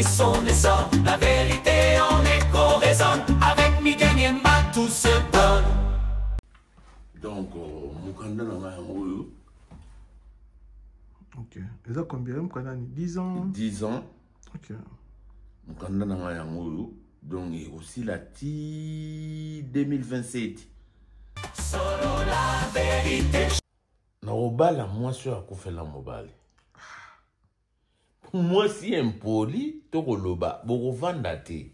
son essor. La vérité en écho résonne. Avec Miguel Niemba, tout se donne. Donc, mokanda na ngai yango oyo. Ok. Eza combien mokanda ni 10 ans? 10 ans. Ok. Mokanda na ngai yango oyo. Donc, ekosila ti 2027. Solo la vérité. Nakobala mwasi oyo akufela mobali. Mwasi impoli to koloba bokovanda te.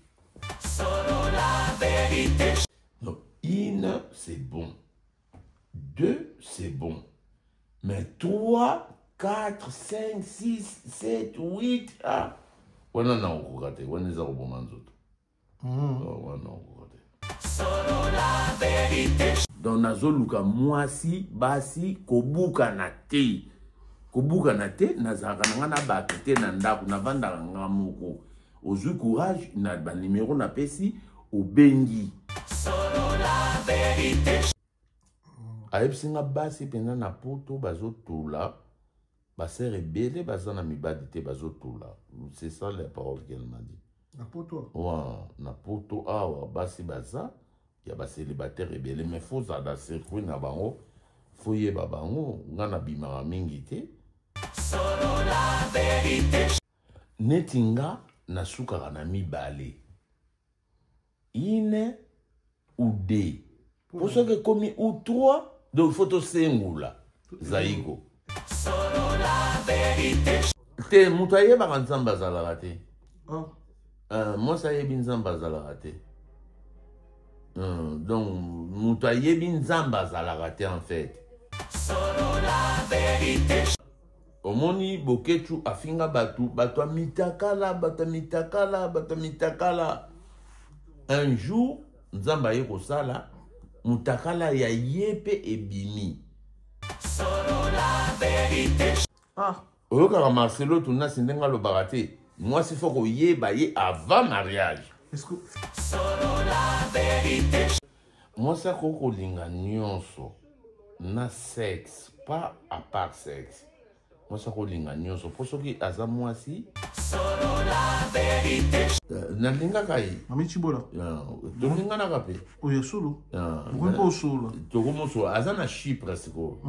Solo la vérité. Donc, une, c'est bon. Deux, c'est bon. Mais 3, 4, 5, 6, 7, 8, ah. Wana na okoka te, wana eza koboma nzoto. Oh, wana okoka te. Solo la vérité. Donc nazoluka mwasi basi kobukana te. Kobukana te, nazalaka na nga na bato te na ndako, navandaka nga moko. Ozwi courage na ba numero napesi, obengi. Solo la vérité. Ayebisi nga basi mpenza na poto bazotula, basere ebele baza na mibali te bazotula. C'est ça la parole qu'elle m'a dit. Na poto? Ouais, na poto awa basi baza ya ba célibataire ebele, mais faut zala circuit na bango, faut yeba bango. Nga na bimaka mingi te. Solo la vérité. Neti nga nasukaka na mibale, une ou deux. Po soki ekomi ou trois, donc faut tosengula Zaiko. Solo la vérité. Te, moto ayebaka Nzambe azalaka te. Oh. Mwasi ayebi Nzambe azalaka te. Donc moto ayebi Nzambe azalaka te en fait. Solo la vérité. Omoni Boketshu afinga bato, bato ya mitakala, bato ya mitakala, bato ya mitakala. Un jour Nzambe aye kosala mutakala ya ye pe ebimi. Solo la vérité. Ah. Oyokaka Marcelo Tunasi ndenge alobaka te, mwasi faut koyeba ye avant mariage. Est-ce que Solo la vérité. Mwasi akoki kolinga nyonso na sexe, pas à part sexe. Mwasi akolinga nyonso po soki aza mwasi. Solo la vérité. Nalingaka ye. Mami Tshibola. Tolinganaka pe. Oyo solo. Okomi mpo osolola. Tokomosola. Aza na Chypre sikoyo.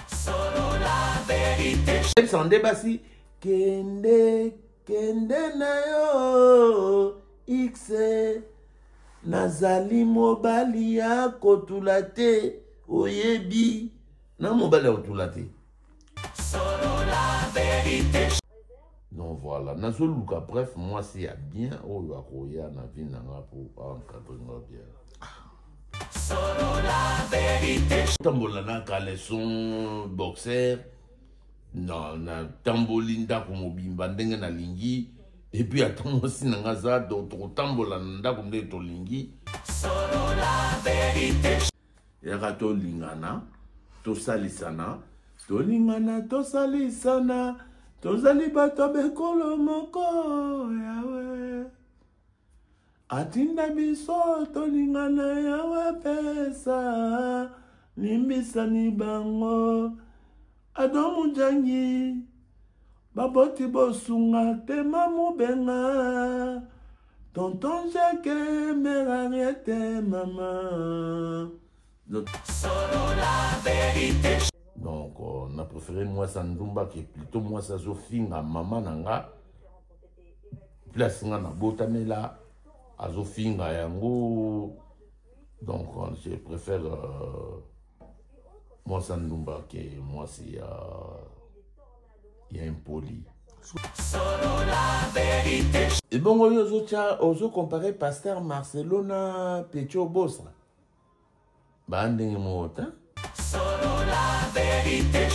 Solo la vérité. Yebisaka nde basi, kende, kende na yo, X. Nazali mobali ya kotula te, oyebi. Na mobali ya kotula te. Solo la vérité. Donc voilà, nazoluka bref mwasi ya bien oyo akoya na vie na nga po encadre nga bien. Solo la vérité. Tambola na caleçon boxer, na tamboli ndako mobimba ndenge nalingi. Et puis ata mwasi na nga za, donc tokotambola na ndako ndenge tolingi. Solo la vérité. Yaka tolingana, tosalisana, tolingana, tosalisana, tozali bato ya bekolo moko, Yawe. Atinda biso tolingana, Yawe pesa, limbisani bango. Adamu Jangi, baboti bosunga te mamubenga. Tonton Jacques, mère Ariette, maman. Solo la vérité. Donc, on a préféré moi Sandumba qui est plutôt moi Sazofinga, maman nanga. Place nga na botamela, azofinga yango. Donc, je préfère moi Sandumba qui est moi c'est ya impoli. Solo la vérité. Et bon, oyo ozotia, ozo comparer pasteur Marcelo na Pecho Bosra. Ba ndenge moko te. Solo la vérité.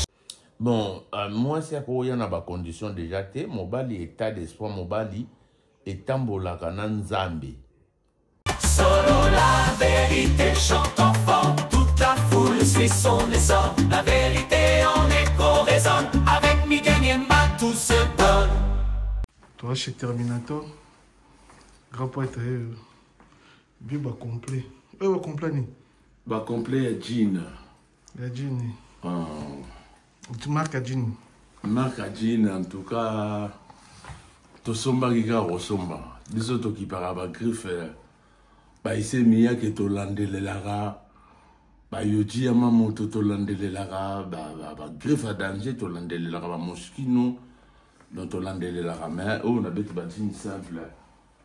Bon, moi c'est koya na ba condition déjà te, mobali état d'esprit mobali etambolaka na Nzambe. Solo la vérité chante enfant, toute la foule suit son essor. La vérité en écho résonne, avec Miguel Niemba tout se donne. Toi chez Terminator, grand poète, bien bas complet. Bas complet ni. Bas complet ya jean. Ya jean. Ah. Tu marques à jean. Marque à jean en tout cas. Tosombaki kaka kosomba. Biso tokipaka ba griffe baise miyake tolandelelaka bayoji ya mamoto tolandelelaka bagriffe ya danger tolandelelaka bamoskino donc tolandelelaka mais oyo nabeti bajini simple.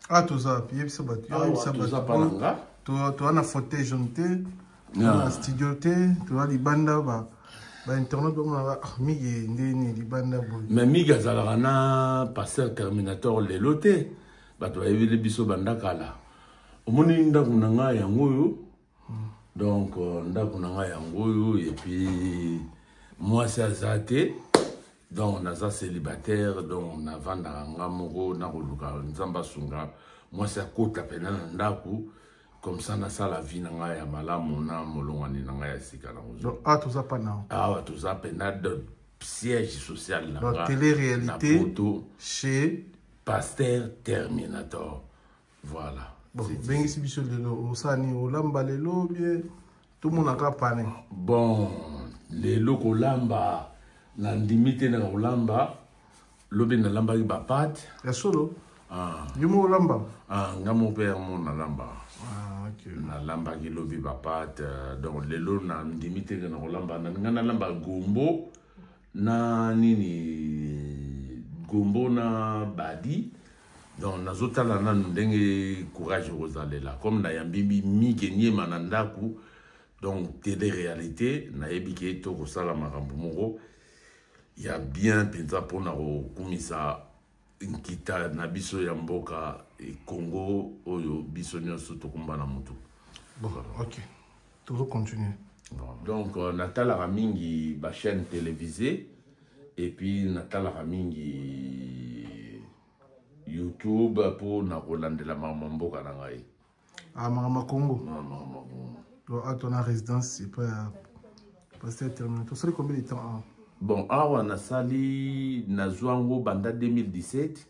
Ah, toza wapi? Yebisa bato, yebisa bato. Pa na nga. Toza na fauteuil jaune te, toza na studio te, toza libanda. Ba ba internaute bamonaka, ah, Mige ndeni libanda boye. Mais Mige azalaka na Pasteur Terminator lelo te, bato bayebeli biso banda kala. Omoni ndako na ngai yango oyo. Donc ndako na ngai yango oyo, et puis mwasi aza te, donc naza célibataire, donc navandaka nga moko. Nakoluka Nzambe asunga, mwasi akota mpena na ndako, comme ça nasala vie na ngai ya malamu na molongani na ngai ya sika na kozwa. Ah, toza pa na awa, toza mpena de siège social na nga. Télé réalité chez Pasteur Terminator, voilà. Bon, bengisi biso lelo, osala nini? Olamba lelo bien, tomonaka pane? Bon, lelo kolamba nandimi te na kolamba. Lobi nalambaki bapate. Ya solo? Ah. Yo moko olamba? Ah, nga moko mpe yango nalamba. Ah, okay. Nalambaki lobi bapate, donc lelo nandimi te na kolamba. Nga nalamba gombo na nini, gombo na badi. Donc nazotala nanu ndenge courage ekozalela, comme nayambi Mige Niema na ndako. Donc télé réalité, nayebi ke tokosala makambo moko ya bien mpenza mpona kokumisa nkita na biso ya mboka Congo oyo biso nyonso tokumba na motu. Bon, ok, tozo continuer. Donc natalaka mingi bachaîne télévisée et puis natalaka mingi YouTube mpo na kolandela makambo ya mboka na ngai. Ah, makambo ya Congo. Makambo ya Congo. Donc awa tona résidence epai ya Pasteur Terminator. Osali combien de temps awa? Bon, awa nasali, nazwa yango banda 2017,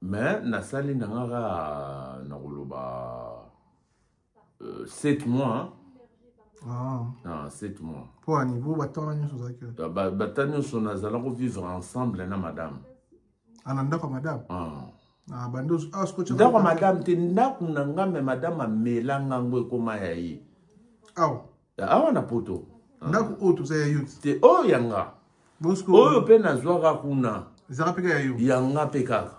mais nasali na nga kaka nakoloba 7 mois. Ah. Ah, 7 mois. Mpo ani bo batanga nyonso ozalaki? Bata nyonso nazala kovivre ensemble na madame. Ah, na ndako ya madame? Ah. Ah, bando, ah, sikoyo ndako ya madame te, ndako na nga, me madame amelanga yango ekoma ya ye. Awa? Awa na poto. Ndako oyo toza ya yo te? Oyo ya nga, oyo mpe nazwaka kuna. Ezalaka mpe ya yo? Ya nga mpe kaka,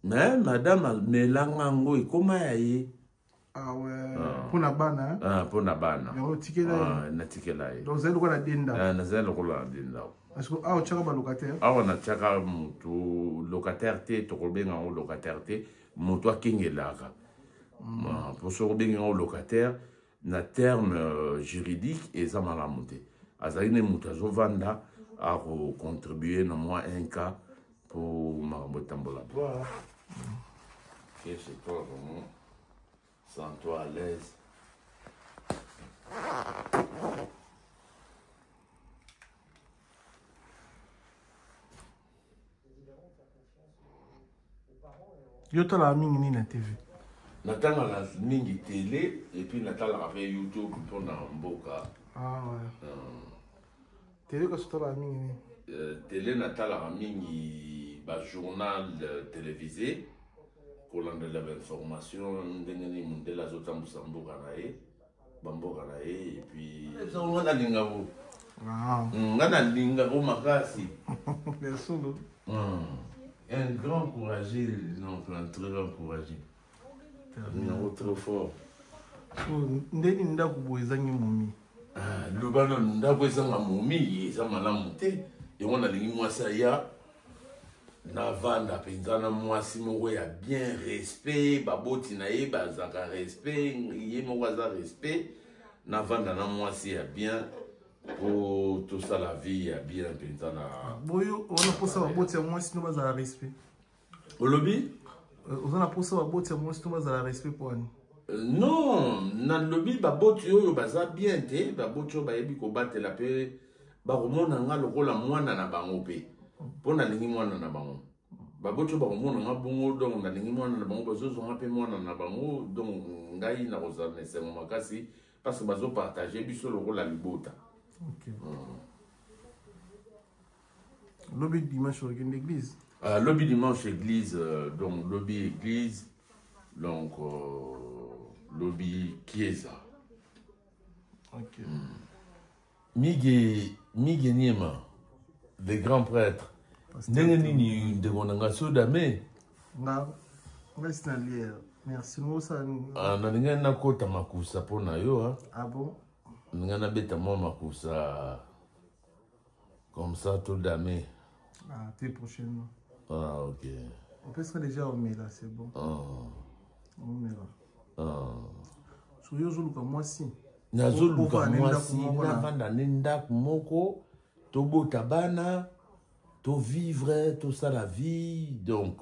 me madame amelanga yango ekoma ya ye. Ah ouais. Ah. Mpo na bana? Ah, mpo na bana. Yango otikela ye? Ah, natikela ye. Donc ozali lokola de ndako? Ah, nazali lokola de ndako. Parce que awa otyaka balocataire? Awa natyaka motu locataire te, tokobenga yango locataire te, moto akengelaka. Mpo soki obengi yango locataire na terme juridique eza malamu te. Azali nde moto azovanda, akocontribue na mwa un cas mpo makambo etambola. Ok, c'est toi vraiment. Sens-toi à l'aise. Yo otalaka mingi nini na TV? Natangaka mingi télé et puis natalaka mpe YouTube mpona mboka. Ah, ouais. Télé kasi otalaka mingi nini? Télé natalaka mingi bajournal télévisé, kolandela bainformation ndenge nini mondele azotambusa mboka na ye, bamboka na ye. Et puis nga nalingako, nga nalingako makasi. Ya solo? Un grand courageux, donc un très grand courageux, yango trop fort. Ndeni ndako boye ezangi momi? Loba nanu, ndako ezanga momi eza malamu te. Yango nalingi mwasi aya, navanda mpenza na mwasi moko ya bien, respect, baboti na ye bazalaka respect, ye moko aza respect. Navanda na mwasi ya bien po tosala vie ya bien mpenza na Boyo oza na mposa baboti ya mwasi no bazala respect? Olobi? Oza na mposa baboti ya mwasi no bazala respect mpo wani? Non, nalobi baboti oyo baza bien te, baboti oyo bayebi kobatela mpe bakomona nga lokola mwana na bango mpe, mpo nalingi mwana na bango. Baboti oyo bakomona nga bongo, donc nalingi mwana na bango, bazozwanga mpe mwana na bango, donc ngai nakozala na esengo makasi parce que bazopartage biso lokola libota. Okay. Lobi dimanche okende église. Lobi dimanche église, donc lobi église, donc lobi Chiesa. Ok. Mige, Mige Niema, le grand prêtre. Ndenge nini ndeko na nga sodame? Nga nga sina lier. Merci ngosala nini? Ah, nalingai nakota makusa mpo na yo. Ah, ah bon? Nalingai nabeta mwa makusa comme ça todame. Ah, te prochainement. Ah, ok. Opesaka déjà omela, c'est bon. Ah. Omela. Ah. Soki ozoluka mwasi. Nazoluka mwasi, navanda nde ndako moko, tobota bana, tovivre, tosala vie. Donc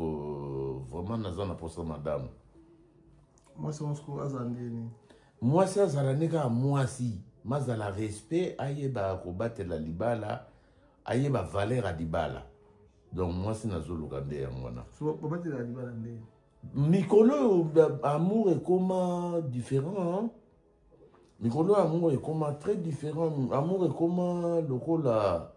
vraiment naza na posa madame. Mwasi yango azala ndeni? Mwasi azala nde kaka mwasi, mazala respect, ayeba kobatela libala, ayeba valeur ya libala. Donc mwasi nazoluka nde yango wana. So babatela libala nde? Mikolo oyo amour ekoma différent, hein? Mikolo oyo amour ekoma très différent. Amour ekoma lokola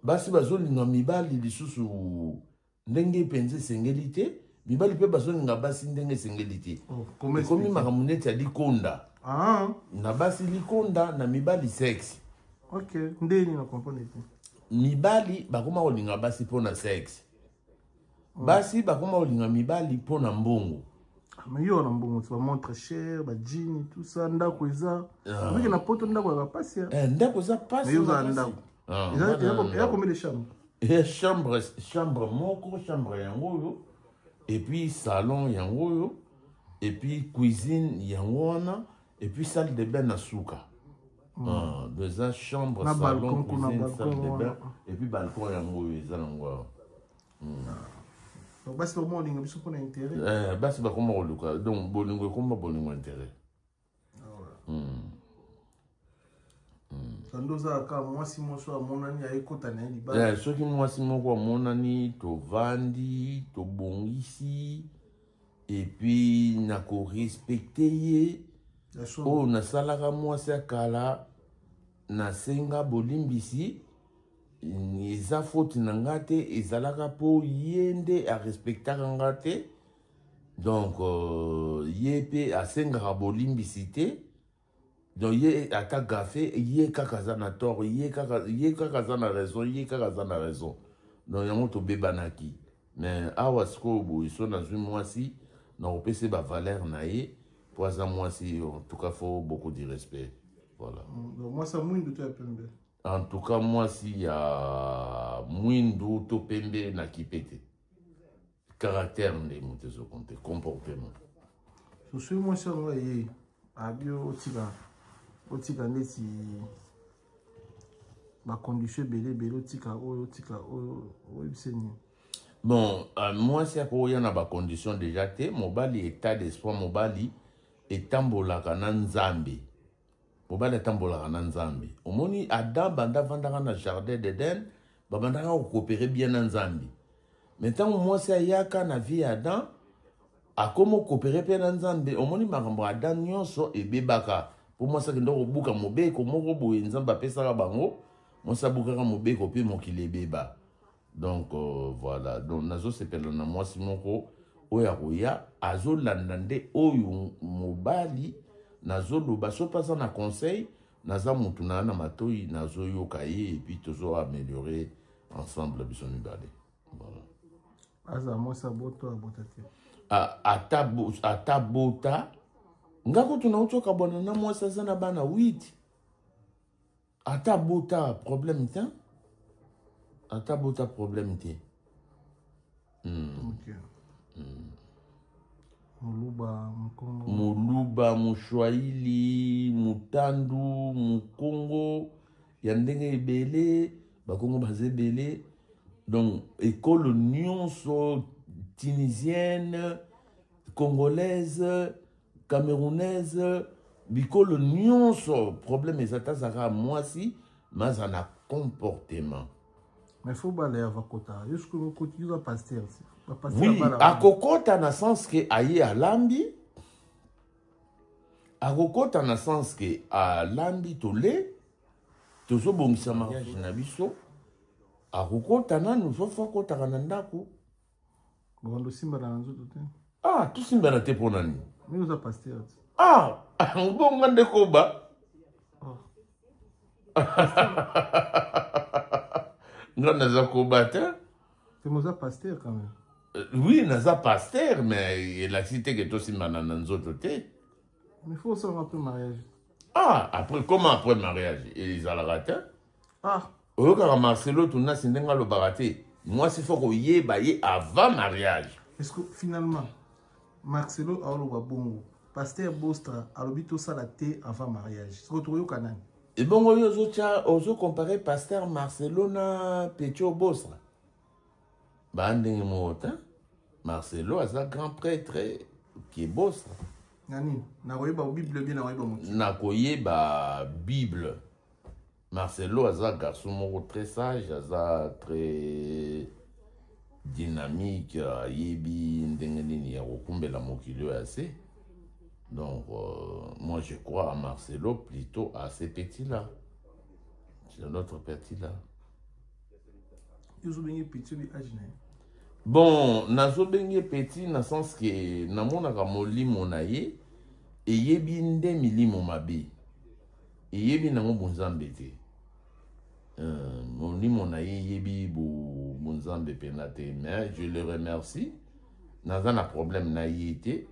basi bazolinga mibali lisusu ndenge mpenza esengeli te, mibali mpe bazolinga basi ndenge esengeli te. Oh, ekomi makambo neti ya likonda. Ah. Na basi likonda, na mibali sexe. Ok, ndeni na comprendre te. Mibali bakoma kolinga basi mpo na sexe, basi bakoma kolinga mibali mpo na mbongo. Mais yo na mbongo ti, bamontre cher, bajean, tout ça, ndako eza obike na poto, ndako ya bapasi. Ndako eza pasi. Mais yo ozala ndako eza combien de chambre? Chambre, chambre moko, chambre yango oyo, et puis salon yango oyo, et puis cuisine yango wana, et puis salle de bain na suka. Eza chambre, na salon, balcon, kuna cuisine, salle de balcon bain et puis balcon yango oyo eza nango awa. Donc basi bakoma kolinga biso mpona intérêt. Basi bakoma koluka, donc bolingo ekoma bolingo intérêt. Kando ozalaka mwasi mwasi oyo amonani ayekota na ye libala. Soki mwasi moko amonani, tovandi, tobongisi, et puis nakorespecte ye. Ya solo. Oyo nasalaka mwasi ya kala, nasenga bolimbisi, eza faute na nga te, ezalaka mpo ye nde arespectaka nga te. Donc ye mpe asengaka bolimbisi te. Donc ye ata gafe, ye kaka aza na tort, ye kaka aza na raison, ye kaka aza na raison. Donc yango tobebanaki. Mais awa sikoyo boye, so nazwi mwasi, nakopesa ye bavaleur na ye mpo aza mwasi. En tout cas, faut beaucoup de respect, voilà. Donc mwasi ya mwindu to ya pembe? En tout cas, mwasi ya mwindu to pembe, nakipe te, caractère nde moto ezokonte, comportement. So soki mwasi yango aye, abi otika neti bacondition ebele ebele, otika oyo, otika oyo, oyebise nini? Bon, mwasi akoya na bacondition déjà te. Mobali, état d'esprit mobali etambolaka na Nzambe. Mobali atambolaka na Nzambe. Omoni Adam, banda avandaka na jardin d'Eden, babandaka kocoopérer bien na Nzambe. Mais ntango mwasi ayaka na vie ya Adam, akómi ocoopérer mpe na Nzambe, omoni makambo ya Adam nyonso ebebaka, mpo mwasi akenda kobuka mobeko moko boye Nzambe apesaka bango. Mwasi abukaka mobeko mpe mokili ebeba. Donc voilà. Donc nazosepela na mwasi moko oyo akoya, azolanda nde oyo mobali nazoloba. So mpe aza na conseil, naza motu na matoi, nazoyoka ye, et puis tozo améliorer ensemble biso mibale, voilà. Aza mwasi aboto, abota te? Ah, ata bota, nga kutu nauti okabwana na mwasi aza na bana 8. Ata bota, problème te. Ata bota, problème te. Ok. Moluba, mokongo? Moluba, moswahili, motandu, mokongo ya ndenge ebele. Bakongo baza ebele, donc ekolo nyonso, tunisienne, congolaise, camerounaise, bikolo nyonso, problème eza te. Azalaka mwasi, ma aza na comportement. Mais faut bala ya vakota yo soki okoti, yo oza pasteur ti bapasteur. Oui, akokota na sens ke aye alambi, akokota na sens ke alambi, tole tozobongisa mariage na biso. Akokota nanu, fofo akotaka na ndako. Bokando osimbana na nzoto te. Ah, tosimbana te mpo na nini? Mingi oza pasteur. Ah, bonga nde koba. Oh. Nga naza koba te. Te moza pasteur quand même. Oui, naza pasteur, mais elakisi te ke tosimbana na nzoto te. Mais faut osala après mariage. Ah, après, comment après mariage? Ezalaka te. Ah. Oyokaka Marcelo Tunasi ndenge alobaka te. Mwasi faut koyeba ye avant mariage. Est-ce que finalement Marcelo aoloba bongo, pasteur Bostra alobi tosala te avant mariage. Siko tokoyoka nani? Ebongo yo ozotia ozocompare pasteur Marcelo na Petio Bostra. Ba ndenge moko te. Marcelo aza grand prêtre qui est Bostra. Na nini? Nakoyeba Bible bien nakoyeba mokili. Nakoyeba Bible. Marcelo aza garçon moko très sage, aza très dynamique, ayebi ndenge nini ya kokumbela mokili oyo ya se. Donc moi je crois à Marcelo plutôt à ces petits là. C'est notre petit là. Yo ozobengi petit obi age na ye? Bon, nazobengi petit na sens que namonaka molimo na ye eyebi nde milimo mabe. Eyebi nango bonzambe te. Molimo na ye eyebi bonzambe pena te, mais je le remercie. Naza na problème na ye te.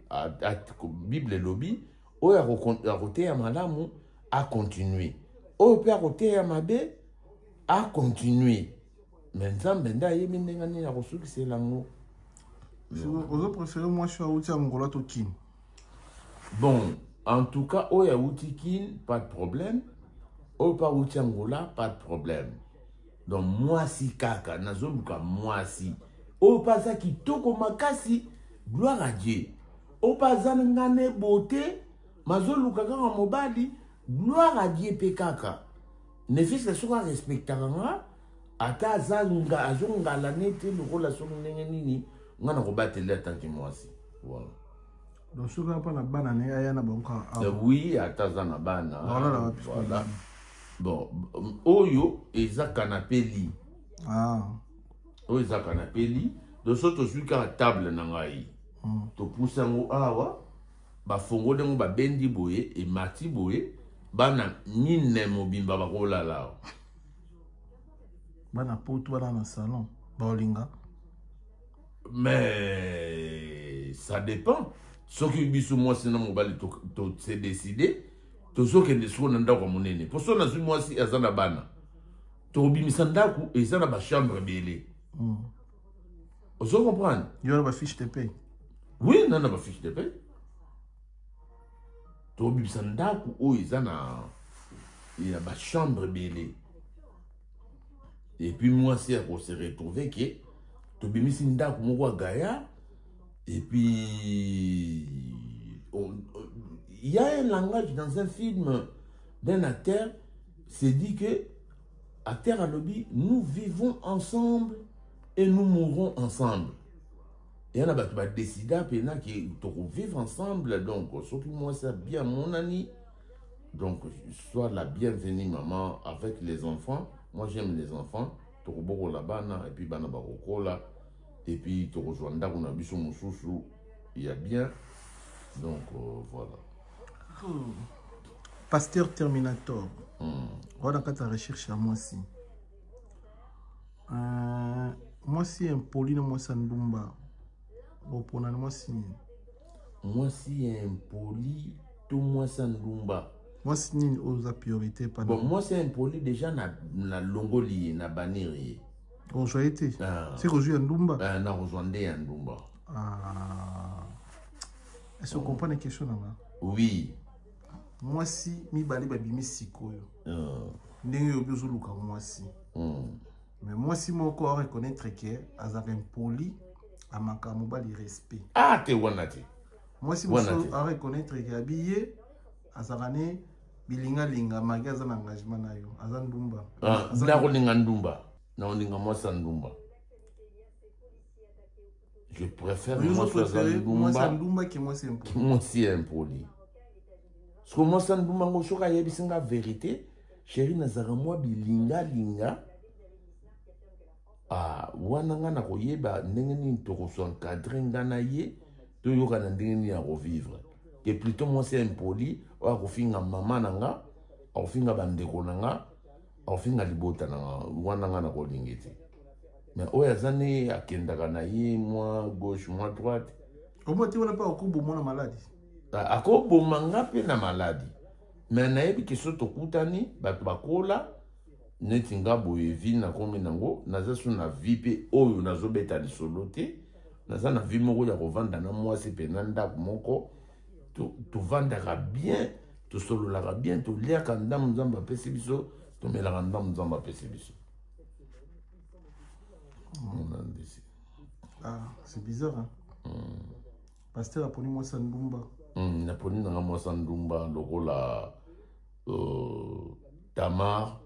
Bible elobi oyo akoteya malamu a continuer, oyo pe akoteya mabe a continuer. Mais Nzambe nde ayebi ndenge nini akosukisela yango. Ozo préférer mwasi oyo awuti Angola to Kin? Bon, en tout cas, oyo awuti Kin, pas de problème. Oyo pe awuti Angola, pas de problème. Donc mwasi kaka, nazoluka mwasi. Oyo pe aza kitoko makasi, gloire à Dieu. Oyo pe aza nga ne beauté, mazoluka kaka mobali, gloire à Dieu pe kaka. Ne fils que soki arespectaka nga, ata aza nga, azongala nete lokola soki ndenge nini, nga nakobatela ata ki mwasi. Voilà. Donc soki aza na bana na ye, aya na bango kaka awa. Oui, ata aza na bana. Voilà, la wapi? Voilà. Bon, oyo eza canapé lit. Ah. Oyo eza canapé lit. Donc soki tozwi kaka table na ngai, topusa yango awa, bafongoli yango babendi boye, emati boye, bana mine mobimba bakolala awa. Bana poto, bana na salon, baolinga. Mais ça dépend. Soki biso mwasi na mobali to se décider, tozokende sikoyo na ndako ya monene. Po soki nazwi mwasi aza na bana, tokobimisa ndako eza na ba chambre ebele. Ozo comprendre? Yo na ba fiche de paie. Oui, na na ba fiche de paie. Tokobimisa ndako oyo eza na ya ba chambre ebele. Et puis mwasi ako se retrouver que tobimisi ndako moko ya gaillard. Et puis il y a un langage dans un film d'un acteur, c'est dit que acteur alobi, nous vivons ensemble et nous mourrons ensemble. Et on a bato ba décida pena que toko vivre ensemble, donc soki mwasi a bien mon ami, donc sois la bienvenue maman avec les enfants. Moi j'aime les enfants, toko bokola bana et puis bana bakokola et puis toko zwa ndako na biso mosusu ya bien. Donc voilà. Pasteur Terminator. Wana kati ya recherche ya mwasi. Mwasi impoli na mwasi ya ndumba. Bopona na mwasi nini? Mwasi impoli to mwasi ya ndumba? Mwasi nini oyo oza priorité pa? Bon, mwasi impoli déjà na longoli ye, na bannir ye. Ozwa ye te? Ah. C'est kozwa ya ndumba? Ah, na kozwa nde ya ndumba. Ah. Est-ce que vous comprenez la question là? Oui. Mwasi mibale babimi sikoyo. Ah. Ndenge oyo ozoluka mwasi. Mais mwasi moko a reconnaître que azaka impoli, amaka mobali respect. Ah, te wana te. Mwasi Wana mosusu te. a reconnaître que abiye azaka ne bilinga linga magi aza na engagement na yo, aza ndumba. Ah, Aza na kolinga ndumba. Na kolinga mwasi ya ndumba. Je préfère Yo mwasi aza préféré mwasi ya ndumba ndumba que mwasi impoli. Mwasi ya impoli. Soki mwasi ya ndumba ngo soki ayebisi nga vérité, chérie nazalaka mwa bilinga linga. Ah, wana nga nakoyeba ndenge nini tokosoencadre nga na ye, toyokana ndenge nini ya kovivre, ke plutôt mwasi ya impoli oyo akofinga mama na nga, akofinga bandeko na nga, akofinga libota na nga, wana nga nakolinga te. Mais oyo aza ne akendaka na ye mwa gauche mwa droite. Omoni te wana mpe akoboma na maladi. Akoboma nga mpe na maladi, mais nayebi ke so tokutani bato bakola neti nga boye, vie nakomi nango, naza so na vie mpe oyo nazobeta lisolo te. Naza na vie moko ya kovanda na mwasi mpe na ndako moko, tovandaka bien, tosololaka bien, toliaka ndambo Nzambe apesi biso, tomelaka ndambo Nzambe apesi biso. Ah, c'est bizarre, hein? Pasteur aponi mwasi ya ndumba. Naponi nanga mwasi ya ndumba lokola Tamar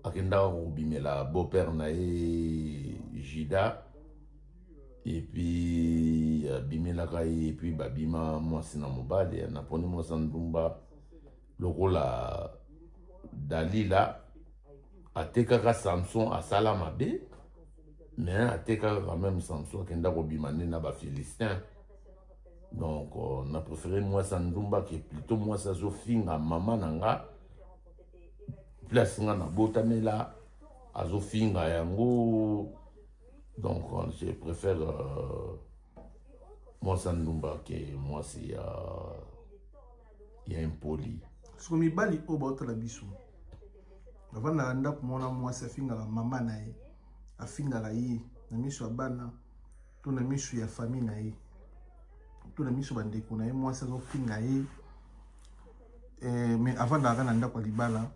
akendaka kobimela beau-père na ye Juda, et puis abimelaka ye, et puis babima mwasi na mobali. Naponi mwasi ya ndumba lokola Dalila atekaka Samson, asala mabe, mais atekaka quand même Samson, akenda kobima nde na Bafilistin. Donc na préféré mwasi ya ndumba ke plutôt mwasi azofinga mama na nga, place nga nabotamela, azofinga yango. Donc je préfère mwasi ya ndumba ke mwasi ya impoli. Soko mibali oyo baotala biso, bavandaka ndako mwana mwasi afingaka mama na ye, afingaka ye na miso ya bana to na miso ya famille na ye to na miso bandeko na ye, mwasi azofinga ye, mais avandaka na ndako ya libala,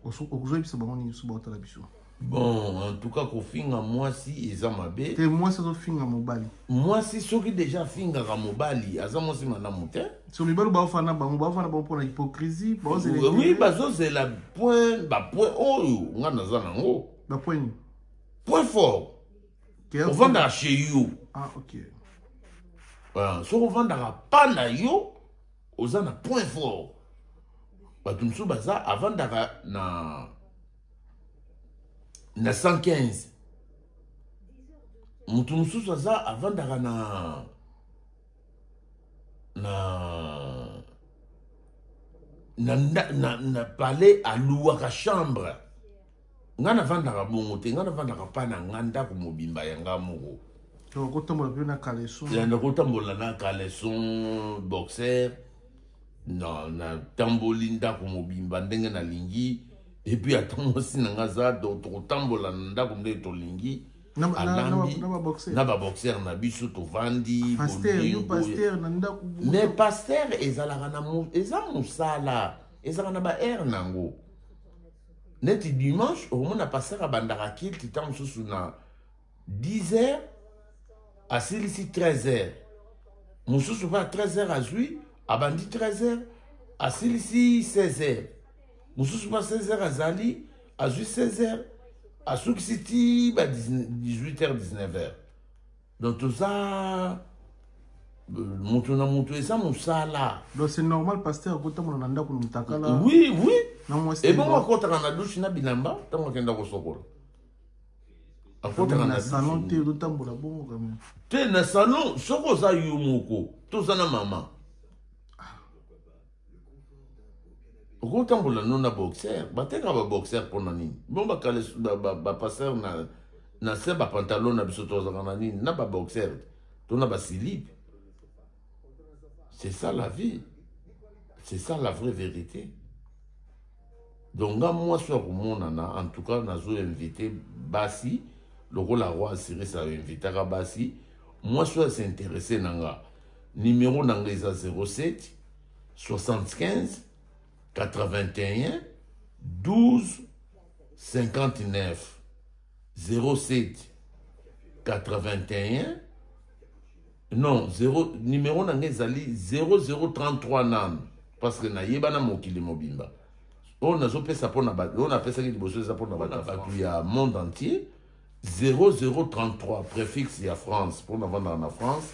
okozoyebisa bango nini so baotala biso? Bon, en tout cas, kofinga mwasi eza mabe. Te, mwasi azofinga mobali. Mwasi soki deja afingaka mobali, aza mwasi malamu te. So mibali baofanda bango, baofanda bango mpona hypocrisie. Baozela. Oui, bazozela point, bapoint oyo nga naza nango. Bapoint? Point fort, ovandaka chez yo. Ah, ok. Soki ovandaka pa na yo, oza na point fort. Bato mosusu baza avandaka na 115, moto mosusu aza avandaka na palais, aluwaka chambre. Nga navandaka bongo te. Nga navandaka mpa na nga, ndako mobimba ya nga moko. Okotambola mpe na caleçon? Nakotambola na caleçon, boxer, natamboli ndako mobimba ndenge nalingi. Et puis ata mwasi na nga aza, donc tokotambola na ndako ndenge tolingi. Alambi na baboxer na biso, tovandi. Mais pasteur ezalaka na, eza mosala, ezalaka na baheure nango. Neti dimanche, okomona pasteur abandaka culte ntango mosusu na 10 heures, asilisi 13 heures. Mosusu mpe a 13 heures azwi, abandi 13 heures, asilisi 16 heures. Mosusu mpe 16 heures azali, azwi 16 heures, asukisi ti ba 18 heures, 19 heures. Donc toza moto na moto, eza mosala. Donc c'est normal pasteur akotambola na ndako na motakala? Oui. Ebongo akɔtaka na douche na bilamba? Ntango akenda kosokola, akɔtaka na salon te, ozotambola bongo quand même? Te, na salon soki oza yo moko, toza na mama, okotambola no na boxer. Bateka baboxer mpona nini? Bon, bapasteur na se bapantalon na biso tozalaka na nini? Na baboxer to na baslip. C'est ça la vie, c'est ça la vraie vérité. Donc nga mwasi ya komonana, en tout cas nazo invite basi lokola roi Asiris ainvitaka basi. Mwasi oyo as'intéresse na nga, numéro na nga eza 07 75 81 12 59, 07 81, non, 0, numéro na nga ezali 0033 nanu, parce que nayeba na mokili mobimba. Oyo nazopesa mpona oyo napesaki liboso eza mpona bato ya monde entier. 0033, préfixe ya France mpona vandaka na France,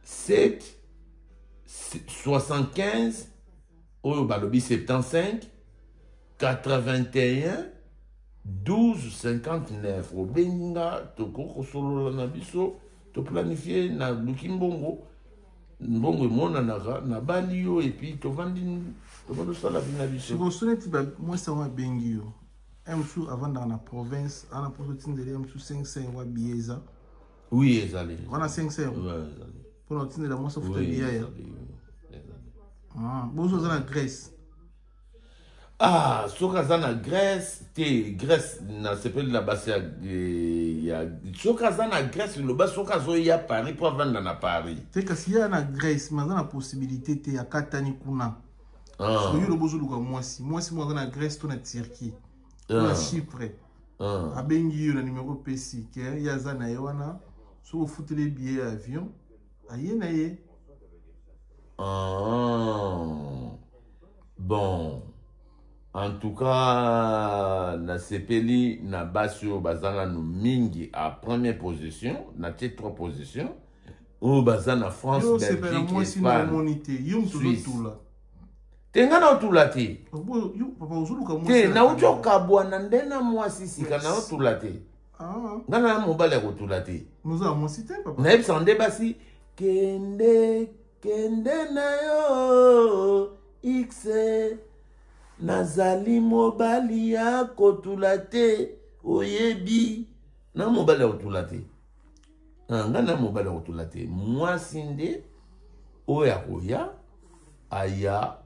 7 75, oyo balobi 75 81. 12 59. Obengi nga, tokoki kosolola na biso, toplanifie, naluki mbongo, mbongo emonanaka, nabali yo, et puis tovandi, tovandi, osala vi na biso. Sikoyo so neti mwasi yango abengi yo, ye mosusu avandaka na province ana, mposo otindeli ye mosusu 500 euro, billet eza? Oui, ezali. Wana 500 euro? Ouais, ezali. Mpona otindela mwasi afuta Oui, billet ya ezali, ezali. Ah, bozo aza na Grèce. Ah, soki aza na Grèce te, Grèce nasepeli na basi ya soki aza na Grèce, loba soki azoya Paris mpo avanda na Paris. Te, kasi ye na Grèce, mais aza na possibilité te, akatani kuna. Ah. Soki yo loba ozoluka mwasi moko aza na Grèce to na Turquie to na Chypre, abengi yo na numero opesi ke ye aza na ye wana, soki ofuteli billet ya avion, aye na ye. Ah. Bon, en tout cas nasepeli na basi oyo baza nanu mingi à première position. Natie trois positions oyo baza na France, Yo osepela Belgique, mwasi na Espagne, omoni te, yo moto Suisse. ozotula. Te, nga na otula te. Yo papa ozoluka mwasi Te. na Nauti caméra. okabwana nde na mwasi sika, naotula te. Ah, Nga na mobali ya kotula te. moza mwasi te, papa. Nayebisaka nde basi: kende, kende na yo x, nazali mobali ya kotula te. Oyebi, na mobali ya kotula te. Ah, nga na mobali ya kotula te. Mwasi nde oyo akoya, aya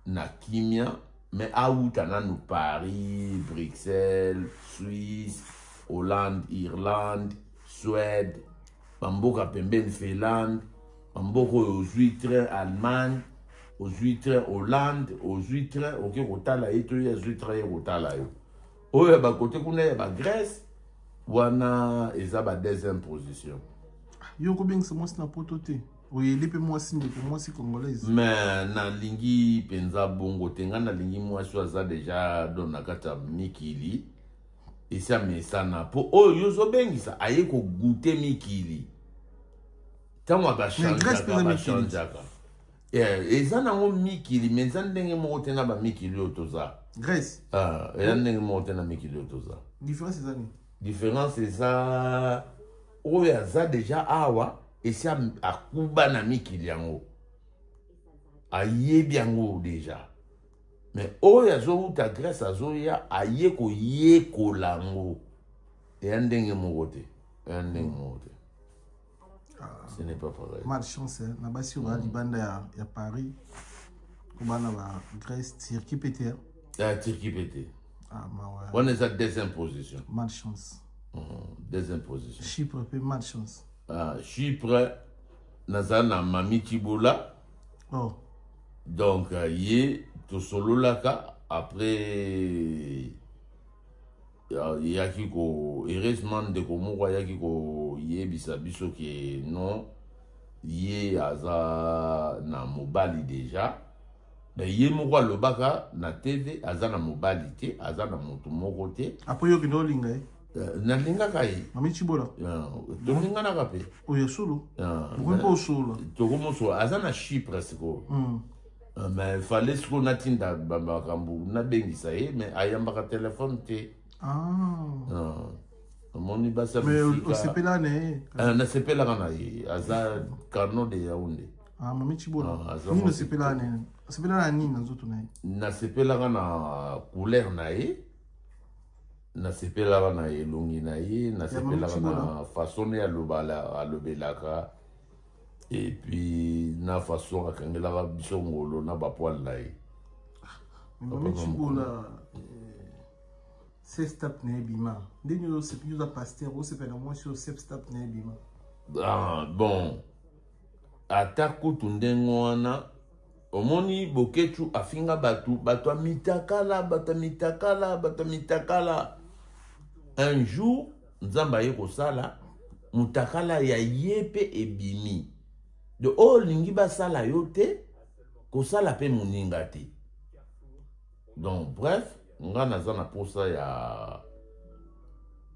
na kimia, mais awuta nanu Paris, Bruxelles, Suisse, Hollande, Irlande, Suède, bamboka pembeni, Finlande, bamboka oyo ozwi train Allemagne, ozwi train Hollande, ozwi train, oke kotala ye, to ye azwi train ye kotala yo. Oyo ya bakote kuna ya bagrèce wana eza ba deuxième position. Yo okobengisa mwasi na Poto te, oyeli mpe mwasi, ndeko mwasi congolaise? Mais nalingi mpenza bongo te. Ngai nalingi mwasi oyo aza déjà don na kati ya mikili, esi amesana, mpo oyo yo ozobengisa aye kogoûter mikili ntango Mais Grèce mpe bachangeaka. eza mikili. Bachangeaka. Eza nango mikili, mais eza ndenge moko te na bamikili oyo toza. Grèce? Ah, eza ndenge moko te na mikili oyo toza. Différence eza nini? Différence eza oyo aza déjà awa, esi akuba na mikili yango, ayebi yango déjà, mais oyo azowuta Grèce, azoya, aye koyekola yango. Eya ndenge moko te, eya ndenge moko te, ce n'est pas pareil. Malchance, hein, na basi oyo baya libanda ya Paris, kobana ba Grèce, Turquie mpe te, hein? Ya Turquie mpe te. Ah, mawa. Wana eza deuxième position. Malchance. Deuxième position. Chypre mpe malchance. Ah, Chypre, naza na Mami Tibola. Oh. Donc ye tosololaka. Après eyaki ko, heureusement ndeko moko ayaki koyebisa biso ke non, ye aza na mobali déjà, mais ye moko alobaka na TV aza na mobali te, aza na motu moko te. Après yo okende olinga ye? Nalingaka ye. Mami Chibola? Tolinganaka mpe. Oyo solo okomi mpe osolola? Tokomosola. Aza na Chypre sikoyo. Mais fallait sikoyo natinda makambo, nabengisa ye, mais ayambaka telefone te. Ah. Omoni basi ya Mais bisika. osepela na ye? Nasepelaka na ye, aza canon de Yaounde. Ah, Mami Chibola. Ah, aza Nini? mwasi. Osepelaka na ye, osepelaka na nini na nzoto na ye? Nasepelaka na couleur na ye, nasepelaka na elongi na ye, nasepelaka na façon ne alobelaka, et puis na façon akangelaka biso ngolo na bapoils na ye. Mami Chibola, sextape na ye ebima ndenge oyo, oza pasteur, osepela na mwasi oyo sextape na ye ebima? Ah, bon, ata kutu ndenge wana, omoni Bokecu afinga bato, bato ya mitakala, bato ya mitakala, bato ya mitakala. Un jour Nzambe aye kosala mutakala ya ye mpe ebimi. De oyo olingi basala yo te, kosala mpe moninga te. Donc bref, nga naza na posa ya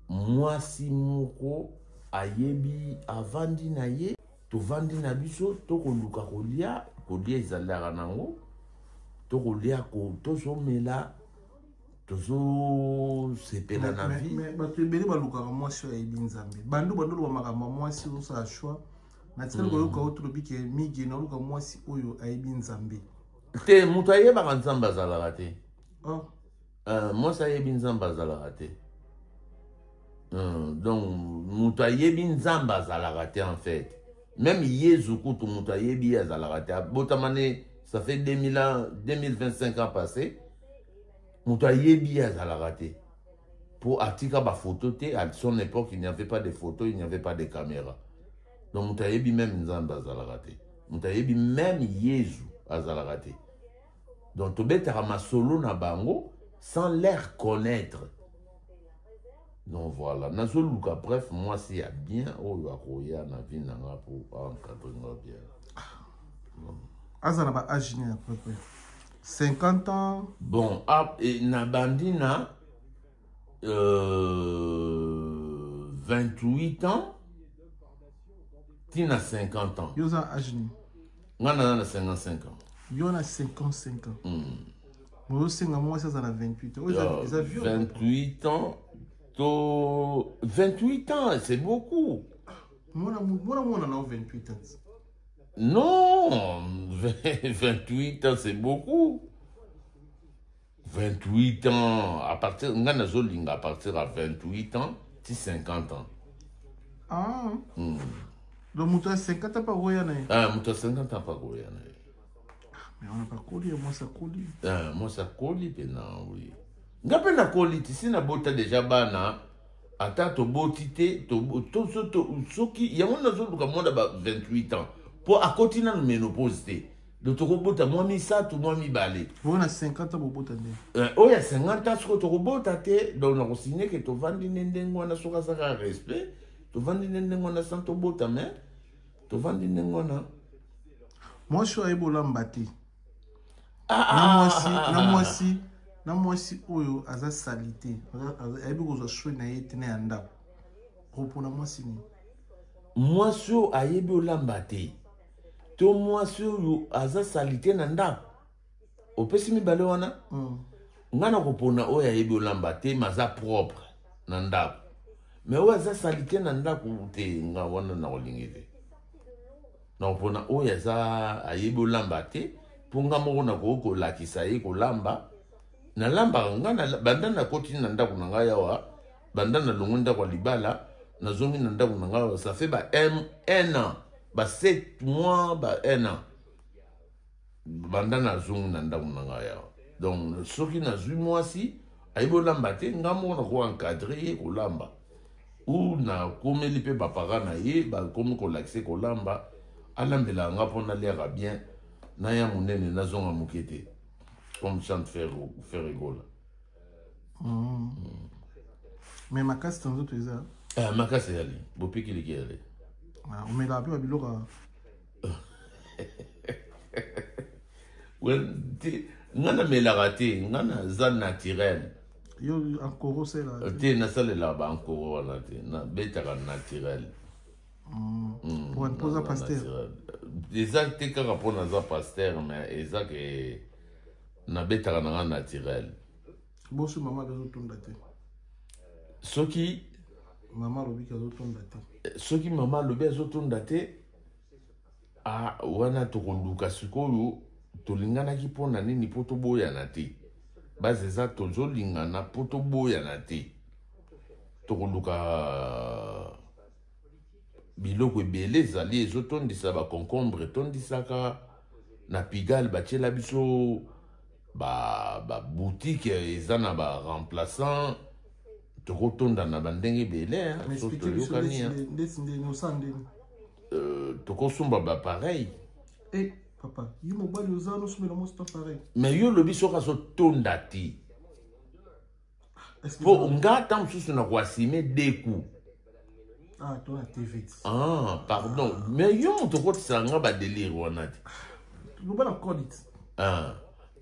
mwasi moko ayebi, avandi na ye, tovandi na biso, tokoluka kolia, kolia ezalaka nango, tokolia, tozomela. Tozosepela na vie. Bato ebele balukaka mwasi oyo ayebi Nzambe. Bando bando oloba makambo ya mwasi, ozosala choix. Natikali koyoka oyo tolobi ke Mige naluka mwasi oyo ayebi Nzambe. Te, moto ayebaka Nzambe azalaka te. Oh. Mwasi ayebi Nzambe azalaka te. Donc moto ayebi Nzambe azalaka te. En fait, même Yezu kutu, moto ayebi ye azalaka te. Abotama ne ça fait 2000 ans, 2025 ans passé, moto ayebi ye azalaka te, mpo atika bafoto te. À son époque, il n'y avait pas de photos, il n'y avait pas de caméra. Donc moto ayebi même Nzambe azalaka te, moto ayebi même Yezu azalaka te. Donc tobetaka masolo na bango sans l'air connaître. Donc voilà, nazoluka bref mwasi ya bien oyo akoya na vie na nga po encadre nga bien. Aza na ba âge nini à peu près? 50 ans? Bon, ah, na bandi na 28 ans tina 50 ans. Yo oza âge nini? Nga naza na 55 ans. Yo na 55 ans? Ozosenga mwasi aza na 28 ans? Oyo eza vieux. 28 ans to 28 ans, c'est beaucoup. Mwana mwana na 28 ans? Non, 28 ans, c'est beaucoup. 28 ans, à partir, nga nazolinga à partir à 28 ans ti 50 ans. Ah. Donc moto ya 50 ans mpe akoya na ye? Ah, moto ya 50 ans mpe akoya na ye. Mais wana bakoli, mwasi akoli. Ah, mwasi akoli mpena, oui. Nga mpe nakoli ti si nabota déjà bana, ata toboti te. Soki yango nazoluka mwana ba 28 ans, mpo akoti nanu ménopause te, donc tokobota mwa misato, mwa mibale. Oyo na 50 ans bobota nde? Oyo ya 50 ans sikoyo tokobota te. Donc nakosigne ke tovandi nde ndenge wana. Soki azaka respect, tovandi nde ndenge wana sans tobota, mais tovandi ndenge wana. Mwasi oyo ayebi olamba te na mwasi na mwasi na mwasi oyo aza sali te, ayebi kozwa soin na ye te na ya ndako, kopona mwasi nini? Mwasi oyo ayebi olamba te to mwasi oyo aza sali te na ndako, opesi mibale wana. Ngai na kopona oyo ayebi olamba te mais aza propre na ndako. Mais oyo aza sali te na ndako te, nga wana na kolingi te. Na kopona oyo aza ayebi olamba te, mpo nga moko nakoki kolakisa ye kolamba. Nalambaka nga banda nakoti na ndako na ngai awa, banda nalongwi ndako ya libala, nazongi na ndako na ngai awa, ça fait ba un an, ba 7 mois, ba un an banda nazongi na ndako na ngai awa. Donc soki nazwi mwasi ayebi olamba te, nga moko nako encadre ye kolamba, ou nakomeli mpe bapara na ye bakomi kolakisa kolamba, alambelaka nga mpo naliaka bien, naya monene, nazonga moke te, comme chante Ferre Gola. Mais makasi na nzoto eza? Ah, makasi ezali, bopikiliki ezali. Ah, omelaka mpe babiloko? Nga namelaka te, nga naza naturel. Yo ankoro osalelaka? Te, nasalelaka baankoro wana te, nabetaka naturel. Mpo oza pasteur? Eza te kaka mpo naza pasteur, mais eza ke nabetaka na nga naturel. Boso mama azotonda te? Soki mama alobiki azotonda te? Soki mama alobi azotonda te, ah, wana tokoluka sikoyo tolinganaki mpo na nini, mpo toboyana te. Base eza tozolingana mpo toboyana te. Tokoluka biloko ebele ezali ezotondisa, baconcombre etondisaka. Na Pigalle batiela biso baboutique ba eza na baremplaçant, tokotonda na bandenge ebele. So toyokani, tokosomba baappareil. Eh, papa, yo mobali oza nosombela mwasi to appareil? Mais yo olobi soki azotonda te, mpo nga ntango mosusu na koasime deux coups. Ah, to na TV. Ah, pardon, mais yo moto okotisaka nga badélire wana te. Loba na code. Ah,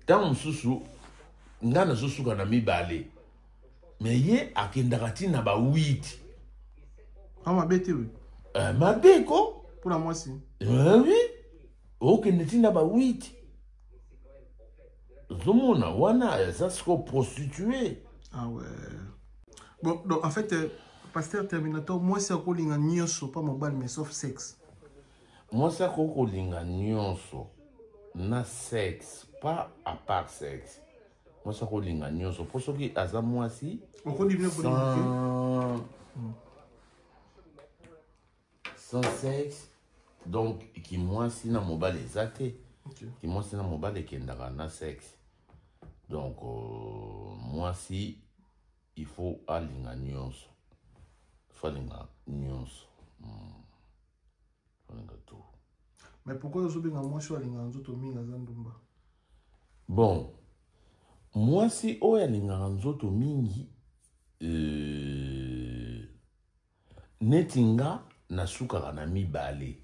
ntango mosusu nga nazosuka na mibale, mais ye akendaka ntina ba 8. Ah, mabe te? Mabe ko. Mpona mwasi? Oui, okende ntina ba 8. Ozomona wana eza sikoyo prostitue. Ah ouais. Bon, donc en fait, Pasteur Terminator, mwasi akolinga nyonso pa mobali mais sauf sexe. Mwasi akoki kolinga nyonso na sexe, pas à part sexe. Mwasi akolinga nyonso mpo soki aza mwasi sans sexe, donc kimwasi na mobali eza te. Kimwasi na mobali ekendaka na sexe. Donc mwasi il faut alinga nyonso, il faut alinga nyonso, alinga tout. Mais pourquoi ozobenga mwasi oyo alingaka nzoto mingi aza ndumba? Bon, mwasi oyo alingaka nzoto mingi, neti nga nasukaka na mibale,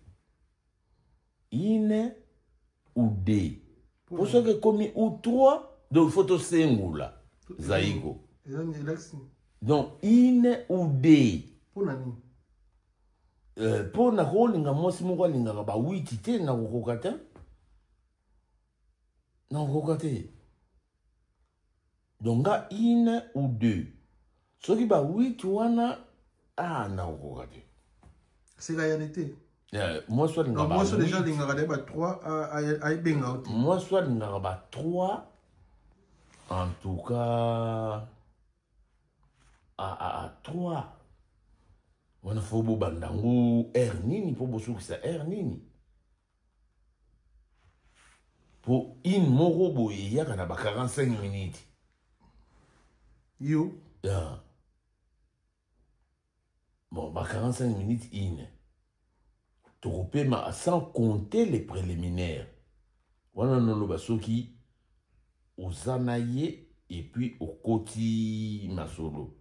une ou deux, po soki ekomi ou trois, donc il faut tosengula zaiko. Donc une ou deux. Mpona nini? Mpo nakolinga mwasi moko alingaka bawiti te, nakokoka te, nakokoka te. Donc nga une ou deux, soki bawiti wana, ah, nakokoka te. C'est la réalité. Mwasi alingaka mwasi déjà alingaka naye ba 3, ayebenga yo te. Mwasi alingaka ba 3, en tout cas à 3 wana, faut bobanda yango heure nini mpo bosukisa heure nini, mpo une moko boye eyaka na ba 45 minutes. Yo. Yeah. Bon, ba 45 minutes une tokopema, sans compter les préliminaires wana. Noloba soki oza na ye et puis okoti masolo,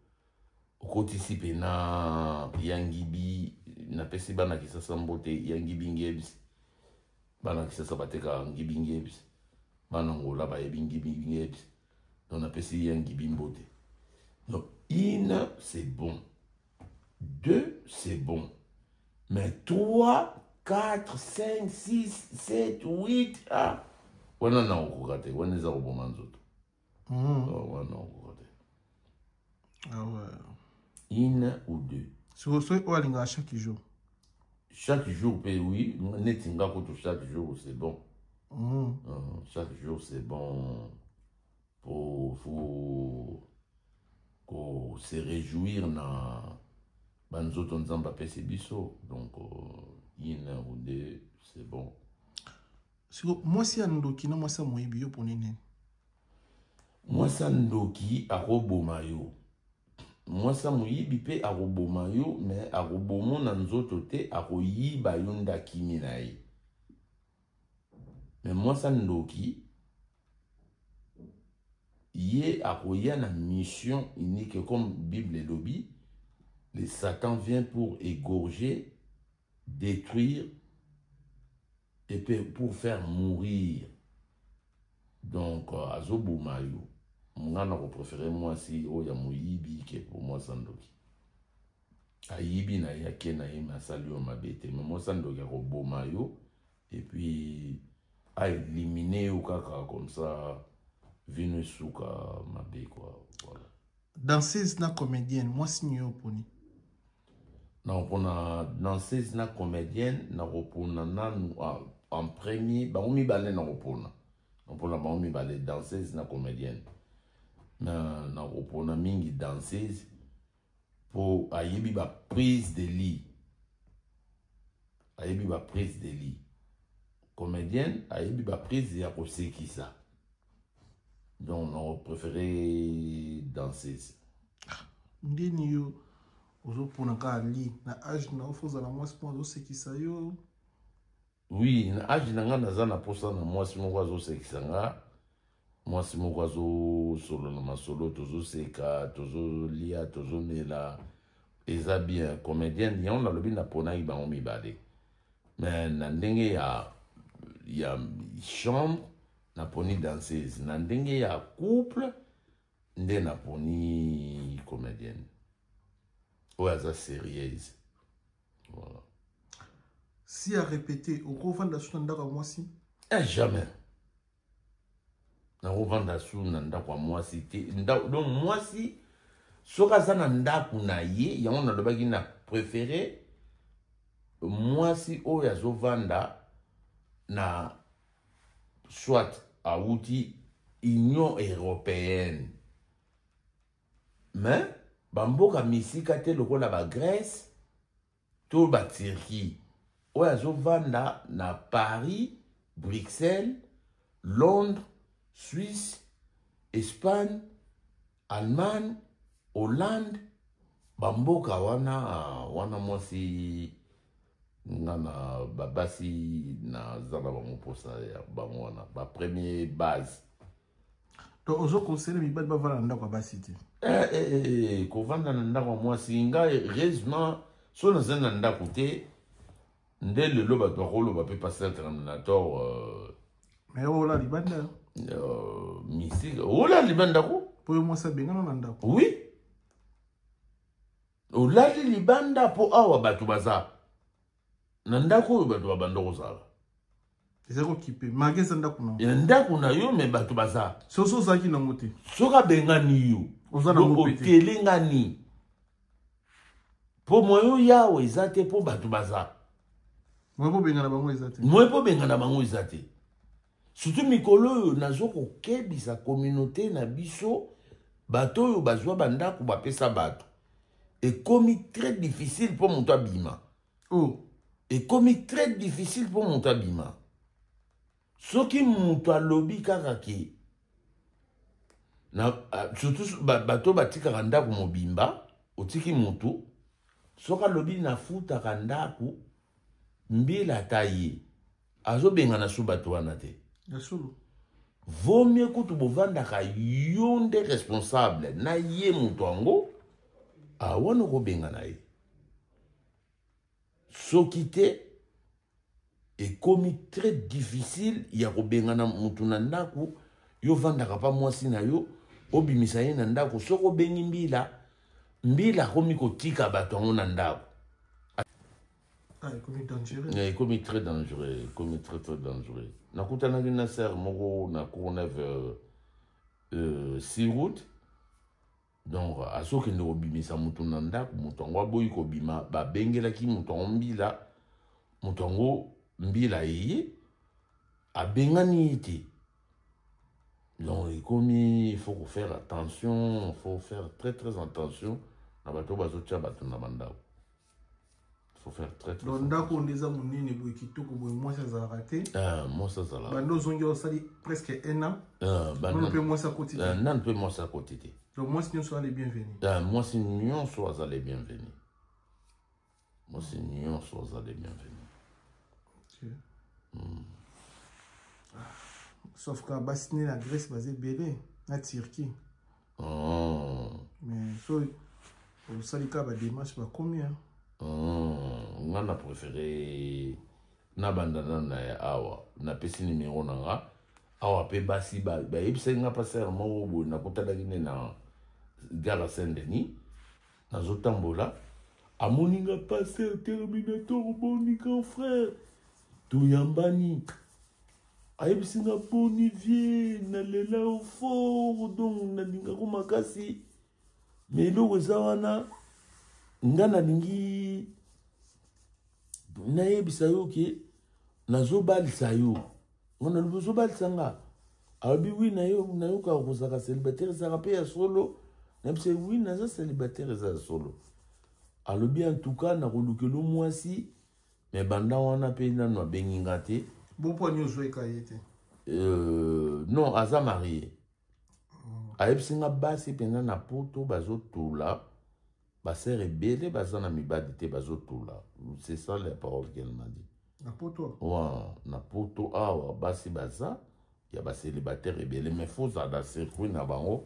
okotisi mpena yangibi. Napesi bana Kisasa mbote, yangibi ngebs. Bana Kisasa batekaka ngibi ngebs, bana Ngola bayebi ngibi ngebs. Donc napesi yangibi mbote. Donc une, c'est bon, deux, c'est bon, mais trois, quatre, cinq, six, sept, huit, ah, wana nakokoka te, wana eza koboma nzoto. Oh, wana nakokoka te. Ah ouais. Une ou deux. Soki oyo alingaka chaque jour? Chaque jour mpe, oui. Neti nga kutu, chaque jour c'est bon. Chaque jour c'est bon. Po faut ko se réjouir na banzoto Nzambe apesi biso. Donc une ou deux, c'est bon. Siko mwasi ya ndoki na mwasi ya moyibi, yo mponi nini? Mwasi ya ndoki akoboma yo, mwasi ya moyibi mpe akoboma yo, mais akoboma na nzoto te, akoyiba yo nde akimi na ye. Mais mwasi ya ndoki, ye akoya na mission unique. Comme Bible elobi, le Satan vient pour égorger, détruire et pour faire mourir. Donc azoboma yo. Nga na kopréférer mwasi oyo ya moyibi ke po mwasi ya ndoki. Ayibi na ye, ake na ye, mais asali yo mabe te. Mais mwasi ya ndoki akoboma yo et puis aélimine yo kaka comme ça, vino esuka mabe quoi, voilà. Danseuse na comédienne, mwasi nini yo oponi? Nakopona danseuse na comédienne, nakopona nanu en premier bango mibale. Nakopona bango mibale, danseuse na comédienne. Na nakopona mingi danseuse mpo ayebi baprise de lit, ayebi baprise de lit. Comédienne ayebi baprise ya kosekisa. Donc nakopréféré danseuse. Ndeni yo ozopona kaka li na age na yo, faut ozala mwasi mpo azosekisa yo? Oui, na age na nga, naza na posa na mwasi moko azosekisa nga, mwasi moko azosolola masolo, tozoseka, tozolia, tozomela, eza bien. Comédienne, yango nalobi naponaki bango mibale, mais na ndenge ya chambre naponi danseuse, na ndenge ya couple nde naponi comédienne oyo aza sérieuse, voilà. Si a répété, okovanda so na ndako ya mwasi? Eh, jamais. Nakovanda su na ndako ya mwasi te. Donc mwasi soki aza na ndako na ye, yango nalobaki na préféré mwasi oyo azovanda na soit awuti Union européenne, mais bamboka misika te lokola ba Grèce to ba Turquie, oyo azovanda na Paris, Bruxelles, Londres, Suisse, Espagne, Allemagne, Hollande, bamboka wana wana mwasi nga na babasi naza na bango mposa ya bango wana ba premier base. Donc ozo conseiller mibali bavanda na ndako ya basi te? Eh, eh, eh, kovanda na ndako ya mwasi, ngai heureusement so naza na ndako te. Nde lelo bato bakoloba mpe pasteur Terminator. Mais ola libanda. Misika ola libanda ko. Mpo yo mwasi abengana na ndako. Oui, olali libanda mpo awa bato baza na ndako oyo bato babanda kozala. Eza kokipe malgré eza ndako na ya ndako na yo, mais bato baza. Soso ozalaki nango te. Soki abengani yo, oza nango pe te. Otelengani mpo moyo yawo eza te, mpo bato baza. Moye mpo bengana bango eza te. Moye mpo bengana bango eza te. Surtout mikolo oyo nazo kokebisa communauté na biso, bato oyo bazwa bandako bapesa bato, ekomi très difficile mpo moto abima. Oh. Ekomi très difficile mpo moto abima. Soki moto alobi kaka ke na, surtout bato batikaka ndako mobimba, otiki motu, soki alobi nafutaka ndako, mbila ata ye azobengana su bato wana te. Ya solo. Vaut mieux kutu bovandaka yo nde responsable na ye moto yango awana okobengana ye. Soki te, ekomi très difficile ya kobengana motu na ndako. Yo vandaka pa mwasi na yo, obimisa ye na ndako, soki obengi mbila, mbila akomi kotika bato yango na ndako. Ah, ekomi dangereux. Ekomi très dangereux, ekomi très très dangereux. Nakutanaki na sœur moko na Courneuve, Searoute. Donc azokende kobimisa moto na ndako, moto yango aboyi kobima. Babengelaki moto yango mbila, moto yango mbila eye abengani ye te. Donc ekomi, il faut faire attention, il faut faire très très attention na bato oyo bazotia bato na bandako. Il faut faire très très Donc ndako nde eza monene boye, kitoko boye, mwasi azalaka te. Ah, mwasi azalaka. Bando ozongi, osali presque un an. Ah, nano mpe mwasi akoti te. Nano mpe mwasi akoti te. Donc mwasi nyonso aza le bienvenu. Ah, mwasi nyonso aza le bienvenu, mwasi nyonso aza le bienvenu. Okay. Sauf ka basi ne na Grèce baza ebele, na Turquie. Oh. Mais so osali kaka badémarche, bakomi. Oh. Nga na préféré nabanda nanu na ya awa. Napesi nimero na nga awa mpe basi bayebisaki nga. Pasteur moko boye nakutanaki nde na gare Saint Denis, nazotambola, amoni nga: "Pasteur Terminator, boni grand frère?" Toyambani, ayebisi nga: "Boni vieux, nalela yo fort, donc nalingako makasi, mais eloko eza wana, nga nalingi nayebisa yo ke nazobalisa yo." Nga nalobi: "Ozobalisa nga?" Alobi: "Oui, nayokaka kozalaka célibataire ezalaka mpe ya solo." Nayebisa: "Oui, naza célibataire, eza ya solo." Alobi: "En tout cas nakolukela mwasi." Mais banda wana mpe nanu abengi nga te. Bon, mpo ani ozweka ye te? Non, aza marié. Ayebisi nga basi mpenza na Poto bazotula, basœur ebele baza na mibali te, bazotula. C'est ça la parole qu'elle m'a dit. Na Poto? Wa na Poto awa basi baza ya bacélibataire ebele, mais faut ozala circuit na bango,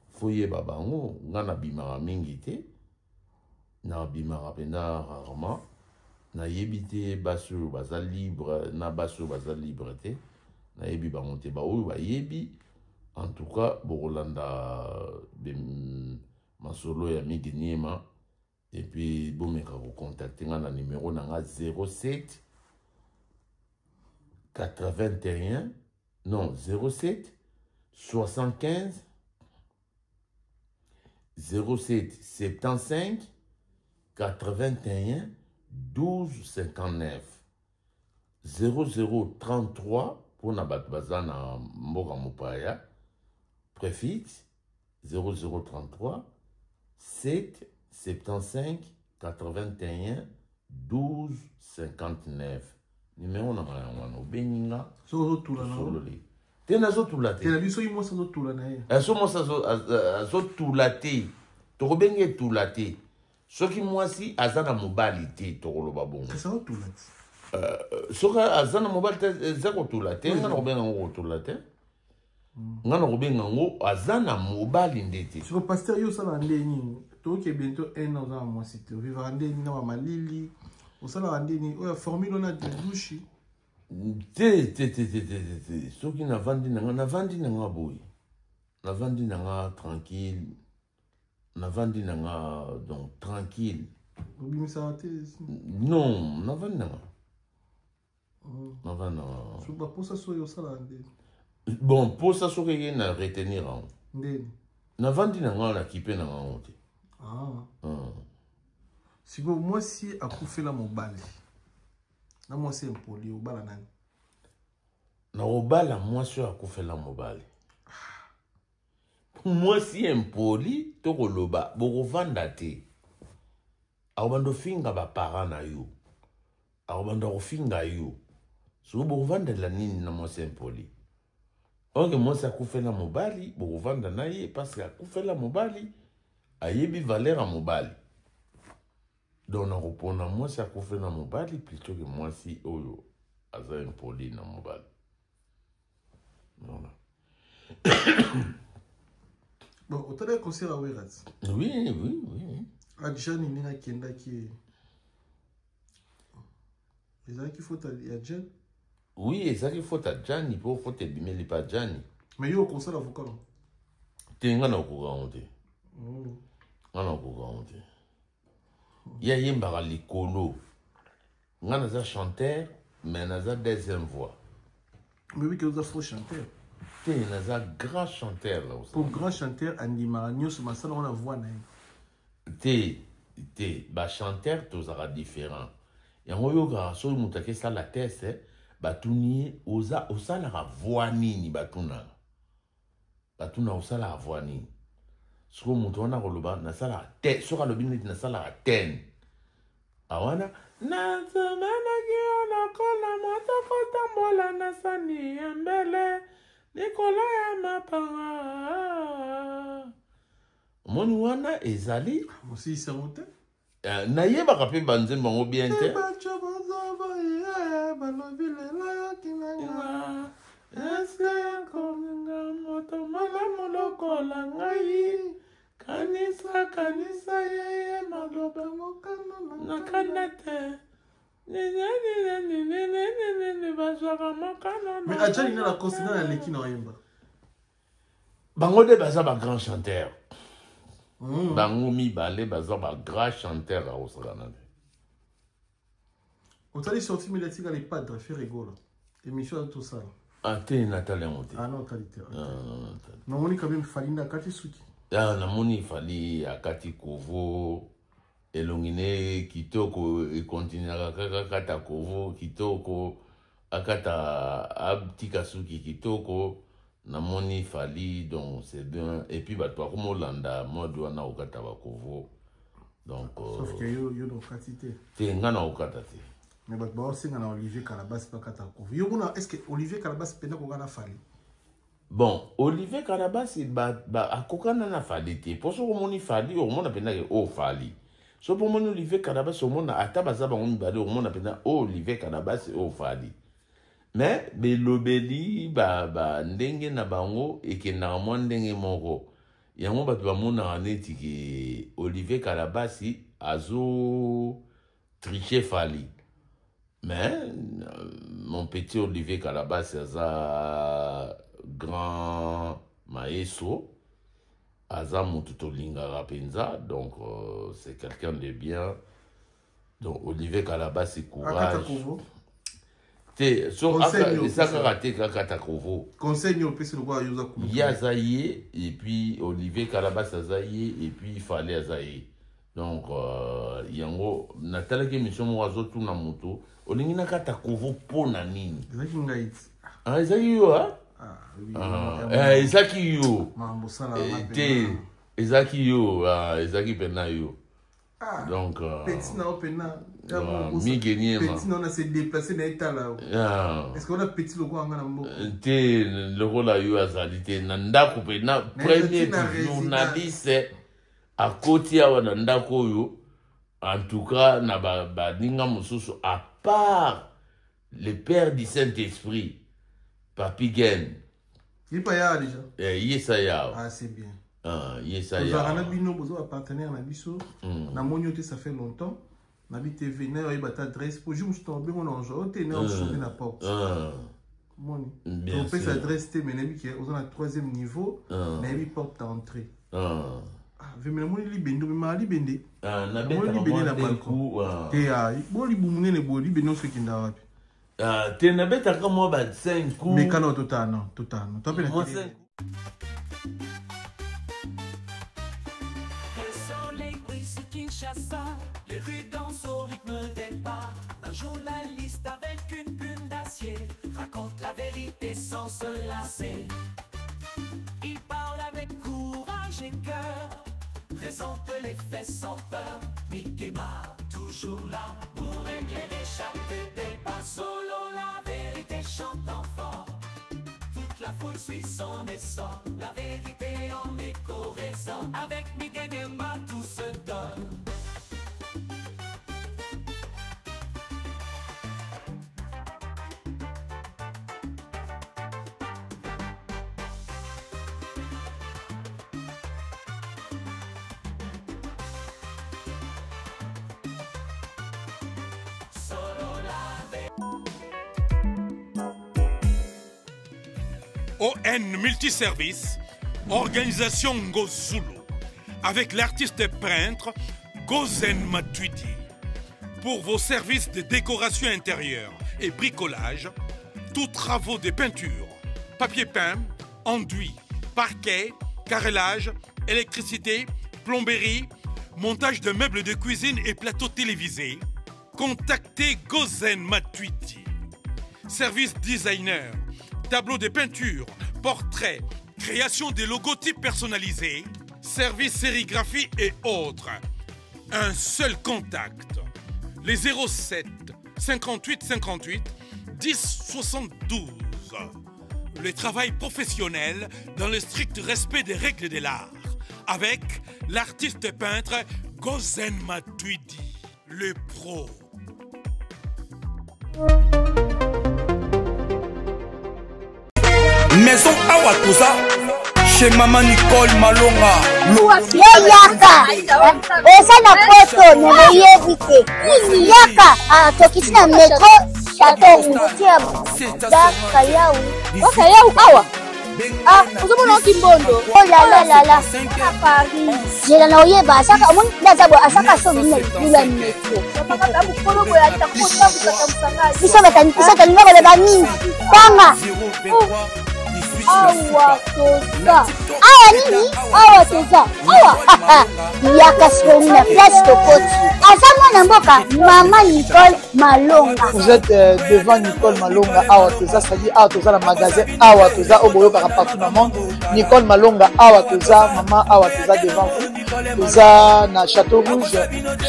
faut yeba bango. Nga nabimaka mingi te, nabimaka mpenza rarement. Nayebi te basi oyo baza libre na basi oyo baza libre te, nayebi bango te. Baoyo bayebi, en tout cas bokolanda masolo ya Migi Niema et puis bomeka kocontacte nga na numero na nga 07 81, non, 07. 75 07 75 81 12 59 0033 mpona bato baza na mboka mopaya préfixe 0033 7 75 81 12 59 numero na ngai yango wana obengi nga soki ozotula na tosololi te nazotula te te soki mwasi azotula na ye eh, so mwasi azotula te tokobenga etula te soki mwasi aza na mobali te tokoloba bongo kasi azotula te euh, soki aza na mobali te eza kotula te nga nakobenga yango kotula te nga nakobenga yango aza na mobali nde te siko pasteur yo osalaka nde nini toke bientôt un an oza na mwasi te ovivaka nde nini na bamalili osalaka nde nini oyo formule wana de douche te te te te te te te soki navandi na nga navandi na nga boye navandi na nga tranquille navandi na nga donc tranquille obimisaka te non navandi na nga navandi na nga so baposa soki osalaka nde bon posa soki eye na retenir yango ndeni navandi na nga na kipe na nga yango te ah. Sikoyo mwasi akufela mobali na mwasi impoli obala nani? Nakobala mwasi oyo akufela mobali. Mwasi impoli tokoloba bokovanda te. Akobanda ofinga ba parents na yo. Akobanda kofinga yo. Soki bokovandela nini na mwasi impoli? Oke mwasi akufela mobali bokovanda na ye parce que akufela mobali ayebi valeur ya mobali. Donc nakopona mwasi akufela mobali plutôt que mwasi oyo aza impoli na mobali. Voilà. Bon, otalaki concert ya Werra ti? Oui. Adjani ndenge akendaki ezalaki faute ya Jen? Oui, ezalaki faute ya Jani mpo faute ebimeli pa Jani. Mais yo okosala vocal? Te, nga nakoka yango te. Nga nakoka yango te. Ye ayembaka likolo. Nga naza chanteur, mais naza deuxième voix. Mais oui, que oza faux chanteur. Te, naza grand chanteur là aussi. Pour grand chanteur andimaka nyonso masala wana voix na ye. Te, te, ba chanteur tozalaka différent. Yango oyokaka soki moto akesala test, batuni ye oza osalaka voix nini batunaka. Batuna osalaka voix nini. Soki moto wana akoloba nasalaka te, soki alobi neti nasalaka ten. Awana nazomelaki yo lokola moto kotambola na sani ya mbele likolo ya mapanga. Omoni wana ezali mosilisi yango te. Nayebaka mpe banzembo yango bien te. Eske kolinga moto malamu lokola ngai kanisa kanisa yeye maloba na kanda te bazwaka mokano. Mais ajali na lacoste na aleki na oyemba. Bango nde baza ba grand chanteur. Bango mibale baza ba grand chanteur ya kosakana te. Otali sorti médiatique ya le Padre Ferre Gola, émission ya tosala? Ah te, natali yango te. Ah non, otali te. Namoni quand même Fally nde akati suki. Ah, namoni Fally akati kovo, elongi ne kitoko ekontinuaka kaka akata kovo kitoko, akata atika suki kitoko. Namoni Fally, donc c'est bien. Et puis bato bakomolanda mode wana okata bakovo. Donc sauf que yo yo okati te. Te, nga na okata te. Mais bato baosenga na Olivier Kalabasi bakata kovo. Yo mona, est ce que Olivier Kalabasi mpenza koka na Fally? Bon, Olivier Kalabasi akokana na Fally te. Po soki omoni Fally, okomona mpenza ke oyo Fally. Soki omoni Olivier Kalabasi, omona ata baza bango mibale, okomona mpenza oyo Olivier Kalabasi, oyo Fally. Mais belobeli ba ndenge na bango ekendaka mwa ndenge moko. Yango bato bamonaka neti ke Olivier Kalabasi azo tricher Fally. Mais mon petit Olivier Kalabasi aza grand maestro, aza motu tolingaka mpenza, donc c'est quelqu'un de bien. Donc Olivier Kalabasi, courage. Te, so eza kaka te kaka kovo. Conseil nini opesi lokola yo oza kulutu? Ye aza ye, et puis Olivier Kalabas aza ye, et puis Fally aza ye. Donc euh, yango natalaki émission moko azotuna moto olingi nakata kovo mpo na nini? Ezalaki ngai ti. Ah, ezalaki yo ah? Ah, ah, eh, ezalaki yo eh, te, ezalaki yo, ah, ezalaki mpena yo. Ah, donc euh, petit na yo mpena Mige Niema petit na yo na se déplacer na etala yo. Ah. Est-ce que wana petit lokola nga na mboka? Te, lokola yo azali te na ndako mpena premier journaliste akoti awa na ndako oyo. En tout cas na baninga mosusu, à part le père du Saint-Esprit Papi Gen. Ye pa ya déjà. Eh, ye sa ya. Ah, c'est bien. Ah, ye sa ya. Tozalaka na bino, boza ba partenaire na biso. Namoni yo te, ça fait longtemps. Na BTV, na yo oyeba ta adresse. Po jour mosusu tobengo na ozo te, na osongi na porte. Moni. Topesa adresse te, mais nayebi ke oza na troisième niveau, nayebi porte d'entrée. Ah, veme namoni libende, omemaka libende. Namoni libende na balcon. Te, ah, bo libumu nene boye, libende nyonso ekendaka wapi? Ah, te, nabetaka mwa ba 5 coups. Mekana totana, totana. To mpe na tele. Le soleil brille sur Kinshasa, les rues dansent au rythme des pas. Un journaliste avec une plume d'acier raconte la vérité sans se lasser. Il parle avec courage et cœur, présente les faits sans peur. Mikema, toujours là pour éclairer chaque débat. Solo la vérité chante fort. Toute la foule suit son essor, la vérité en écho résonne. Avec Mikema, tout se donne. ON Multiservice, Organisation Ngozulu, avec l'artiste peintre Gozen Matuidi. Pour vos services de décoration intérieure et bricolage, tous travaux de peinture, papier peint, enduit, parquet, carrelage, électricité, plomberie, montage de meubles de cuisine et plateaux télévisés, contactez Gozen Matuidi. Service designer, tableau de peinture, portrait, création des logotypes personnalisés, service sérigraphie et autres. Un seul contact, les 07 58 58 10 72. Le travail professionnel dans le strict respect des règles de l'art, avec l'artiste peintre Gozen Matuidi, le pro. Maison Awa Toza chez Maman Nicole Malonga. Yo yaka oza na poto me boyebi te yaka, ah, tokiti na metro Chateau Rouge ya Bakayau. Bakayau awa. Ah, ozomona oki mbondo. Oh la la la la. Paris. Zela na oyeba asaka omoni nde aza boye asaka so bimi na libulu ya metro. Biso batani biso tolinga koloba mingi. Tanga. Awa toza. Awa nini? Awa toza. Awa. Yaka sikoyo na place tokoti. Aza mwana mboka Mama Nicole Malonga. Vous êtes devant Nicole Malonga awa toza, c'est-à-dire awa toza na magasin awa toza oyo boyokaka partout na monde. Nicole Malonga awa toza, mama awa toza devant vous. Toza na Château Rouge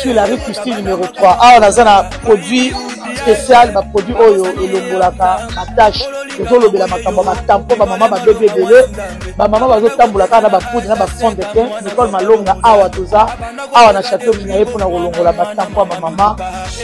sur la rue Christine numéro 3. Awa naza na produit spécial, ba produit oyo elongolaka ba tâche. Tozolobela makambo ya batampo, bamama babebi ebele, bamama bazotambola kaka na bapoudre na bafond de teint. Nicole Malonga awa toza awa na Château Rouge na ye mpona kolongola batampo ya bamama,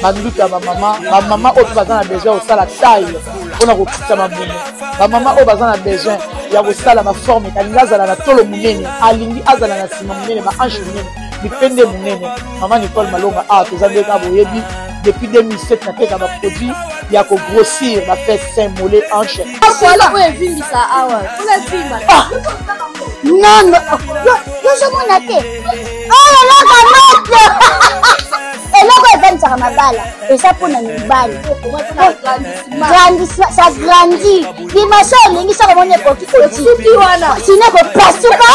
banduta ya bamama, bamama oyo mpe baza na besoin ya kosala taille mpona kokitisa mabumu, bamama oyo baza na besoin ya kosala baforme, alingi azala na tolo monene, alingi azala na nsima monene, bahanche monene, mipende monene. Mama Nicole Malonga awa toza nde kaka boyebi depuis 2007 nateka baproduit ya kogrossir bafesse, sein, mollet, hanche. Voilà oyo evimbisa awa. Mpona evimba. Ah! Non, non, yo ozomona te oyo eloko moto eloko evandi. Epanzaka mabala, eza mpo na mibali. Grandissement, ça grandit. Dimension olingi soki omoni ekoki koti sino kopasuka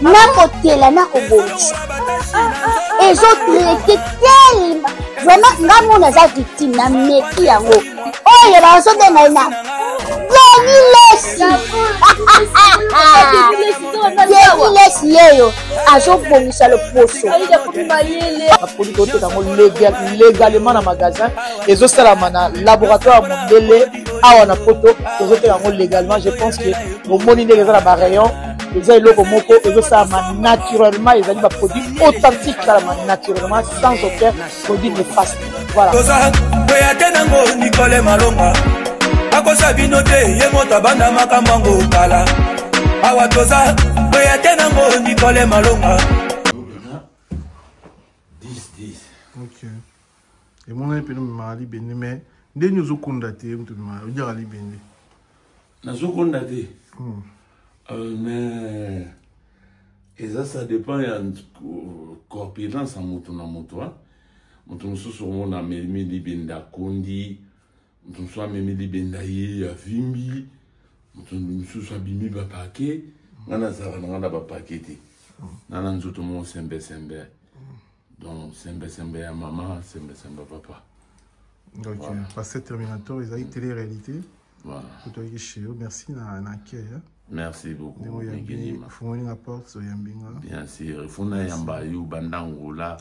nakotela nakobongisa ezotraite telema vraiment nga mona aza victime na meki yango oyo bazobenga ye na Denis Lessi. Denis Lessi yeyo azobongisa loposo. Baproduit toteka yango légalement na magasin, ezosalama na laboratoire ya mondele awa na poto, tozoteka yango légalement. Je pense que bomoni ndenge eza na barayon, eza eloko moko ezosalama naturellement, ezali baproduit authentique, esalama naturellement sans aucun produit néfaste. Voilà. Toza koya te nango Nicole Malonga akosa bino te, ye moto abanda makambo yango kala. Awa toza koya te nango Nicole Malonga. 10 10. Ok, emonani mpena omemaka libende, mais ndenge ozokonda te, moto omemaka odiaka libende. Nazokonda te. Mais eza, ça dépend ya corpulence ya moto na moto. Moto mosusu omona amemi libende akondi, moto mosusu amemi libende ye avimbi, moto mosusu abimi bapake. Nga nazalaka na nga na bapake te, na nzoto moko sembe sembe, donc sembe sembe ya mama, sembe sembe ya papa. Donc voilà. Pasteur Terminator ezali télé réalité. Voilà. Totoyaki chez yo, merci na accueil, hein. Merci beaucoup. Ndenge oyambi, ofungoli nga porte, oyambi nga. Bien sûr, funa yamba yo banda Angola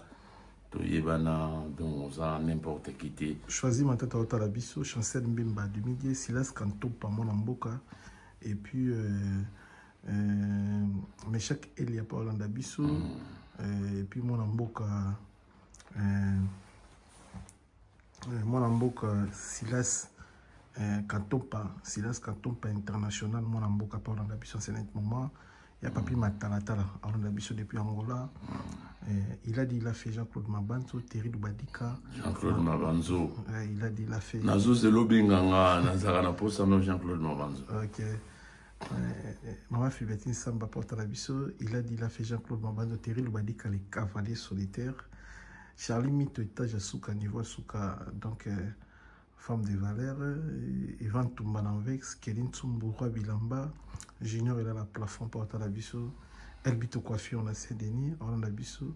toyebana, donc oza n'importe qui te. Choisi Matata otala biso, Chancel Mbemba 2010, Silas Kantopa mwana mboka, et puis Meshak Elia pa olanda biso, et puis mwana mboka mwana mboka Silas Kantompa, Silas Kantompa international, mwana mboka pa olanda biso en ce moment. Ya Papi Matalatala olanda biso depuis Angola. Il a dit, il a fait Jean-Claude Mabanzo, Terry Lubadika. Jean-Claude Mabanzo. Il a dit, il a fait. Nazozela obenganga, nazalaka na posa no Jean-Claude Mabanzo. Ok. Maman Filbertine Samba porte la biso. Il a dit, il a fait Jean-Claude Mabanzo, Terry Lubadika, les cavaliers solitaires. Charlie Mito, étage à Souka, niveau Souka, donc femme de valeur. Ivan Tumbananvex, Kéline Tsumbu, Roi Bilamba, Junior, il a la plafond porte la biso. Elbito Coiffure, on a Saint-Denis, on a la biso.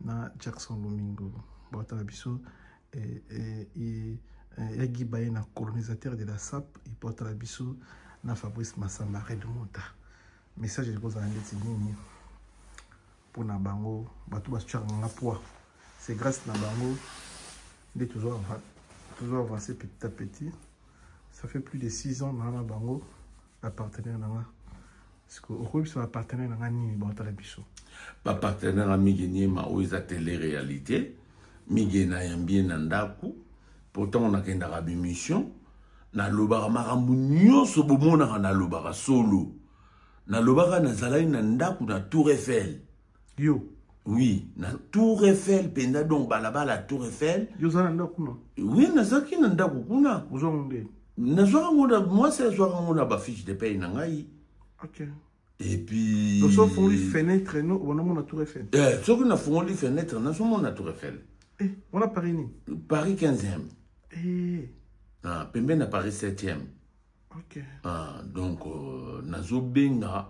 Na Jackson Lomingo, porte la biso. Et Yagi Bayena, colonisateur de la SAP, il porte la biso. Na Fabrice Massamba, Red Monta. Message de cause à Nini. Pour na bango, bato ba char na poids. C'est grâce na bango de toujours avancer petit à petit. Ça fait plus de 6 ans na bango la partenaire na nga. Parce que au cours ba partenaire na nga nini ba tala biso. Ba partenaire ami Niema o eza télé-réalité, mingi na yambi na ndaku, pourtant on a kendaka bi mission. Nalobaka makambo nyonso bomonaka, nalobaka solo. Nalobaka nazalaki na ndako na Tour Eiffel. Yo? Oui, na Tour Eiffel mpenza, donc balabala Tour Eiffel. Yo oza na ndako kuna? Oui, nazalaki na ndako kuna. Ozwango nde? Nazwaka ngo na mwasi, azwaka ngo na bafiche de paye na ngai. Ok. Et puis Donc so ofungoli fenêtre no, obanda Tour Eiffel? Eh, soki nafungoli fenêtre, nazomona Tour Eiffel. Eh, wana Paris nini? Paris 15e. Eh. Ah, pembeni na Paris 7e. Ok. Ah, donc nazobenga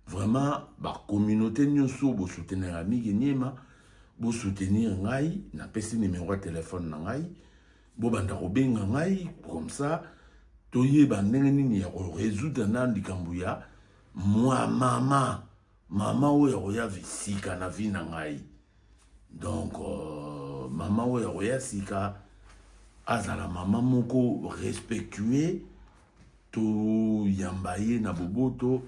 vraiment bacommunauté nyonso bosoutenir Mige Niema, bosoutenir ngai, napesi numéro ya telefone na ngai, bobanda kobenga ngai, comme ça toyeba ndenge nini ya korésoudre na likambo ya mwa mama, mama oyo akoya sika na vie na ngai. Donc mama oyo akoya sika azala mama moko respectueux, toyamba ye na boboto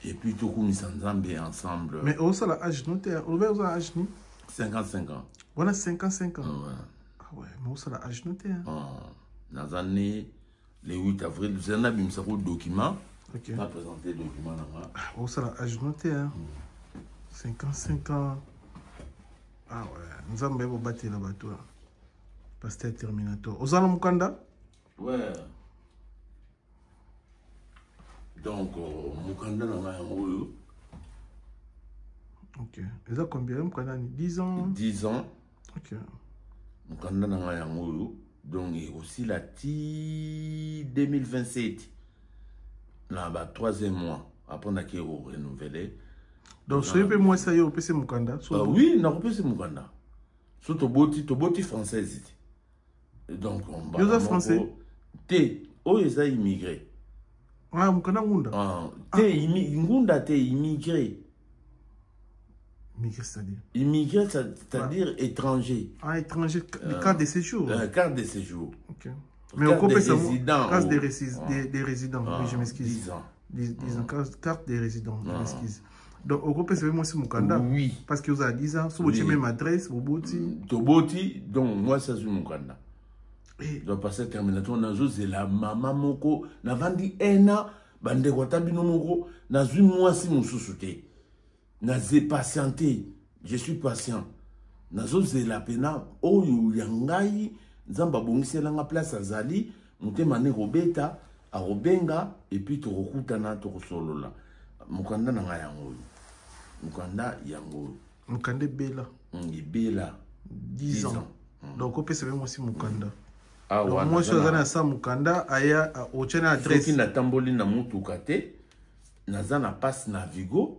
et puis tokumisa Nzambe ensemble. Mais osala âge no te, olobi ozala âge ni? 55 ans. Wana 55 ans? Ouais. Ah ouais, mais osala âge no te, hein? Ah, naza né le 8 avril, zela nabimisako document. Ok. Na présenter document na nga. Ah, osala âge no te, hein? 55 ans. Ah ouais, Nzambe bobatela bato. Pasteur Terminator. Ozala mokanda? Ouais. Donc mokanda na ngai yango oyo. Ok. Eza combien mokanda ni? 10 ans? 10 ans. Okay. Mokanda na ngai yango oyo, donc ekosila ti 2027 na ba troisième mois, après nake korenouveler. Donc soki mpe mwasi aye, opesi mokanda? So... Uh, oui, nakopesi mokanda. So toboti, toboti française te. Donc oza français te, oyo eza immigré. Ah, mokanda ngunda? Ah, te. Ah. Ngunda te, immigré. Immigré, c'est-à-dire? Immigré, c'est-à-dire ah, étranger. Ah, étranger, carte de séjour. Carte de séjour. Ok. Mais on compte ça. Carte des, rési ah, des résidents, ah, oui, je m'excuse. 10 ans. 10, 10 ans, carte des résidents, je m'excuse. Donc, okopesa mpe mwasi mokanda? Oui. Parce que ozala 10 ans, so botie même adresse, boboti. Toboti, donc mwasi azwi mokanda. Donc, parce que terminator, nazozela mama moko, navandi un an, bandeko ata bino moko, nazwi mwasi mosusu te. Naze patiente, je suis patient. Nazozela mpena oyo ya ngai, Nzambe abongiselanga place, azali motema nde kobeta, akobenga, et puis tokokutana, tokosolola. Mokanda na ngai yango oyo, mokanda yango oyo. Mokanda ebela. Ebela. 10 ans. Donc opesa mpe mwasi mokanda? Awa mwasi oyo aza na sa mokanda, aya, otya na adresse. Soki natamboli na motuka te, naza na passe Navigo,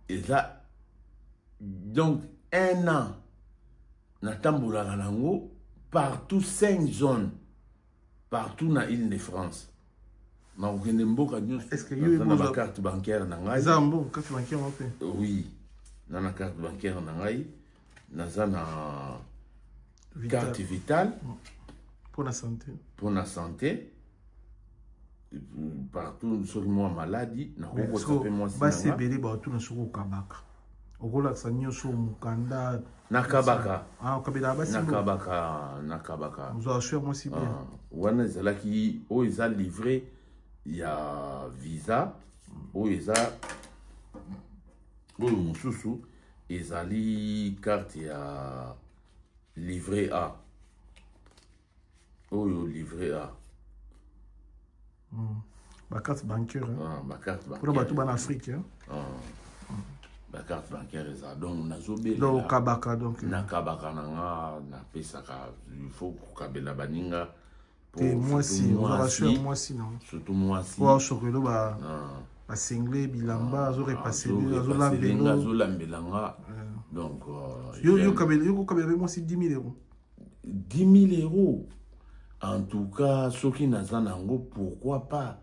eza donc un an, natambolaka nango partout, 5 zones, partout na Ile de France, nakokende mboka nyonso. Naza na bacarte bancaire na ngai. Eza mbongo, carte bancaire mpe? Oui, na na carte bancaire na ngai, naza na carte vitale. Mpo na santé. Mpo na santé, partout, soki mwa maladi, nakokota mpe mwasi. Basi ebele baotuna soki okabaka, okolakisa nyonso mokanda. Nakabaka. Okabelaka basi? Nakabaka, nakabaka. Ozwaka so ya mwasi bien. Wana ezalaki oyo eza livre ya visa, oyo eza oyo mosusu ezali carte ya livret A, oyo livret A. Bacarte bancaire. Ah, bacarte bancaire mpona bato bana Afrique, hein? Ah. Bacarte bancaire eza, donc nazobelela. Donc okabaka donc? Nakabaka na nga, napesaka, il faut kokabela baninga. Te, mwasi, ozalaka so ya mwasi nango? Surtout mwasi. Po asokelo basengle bilamba, azorepasele, azolambela. Azolambela nga, donc yo kokabela mpe mwasi 10 000 euros? 10 000 euros, en tout cas soki naza nango, pourquoi pas,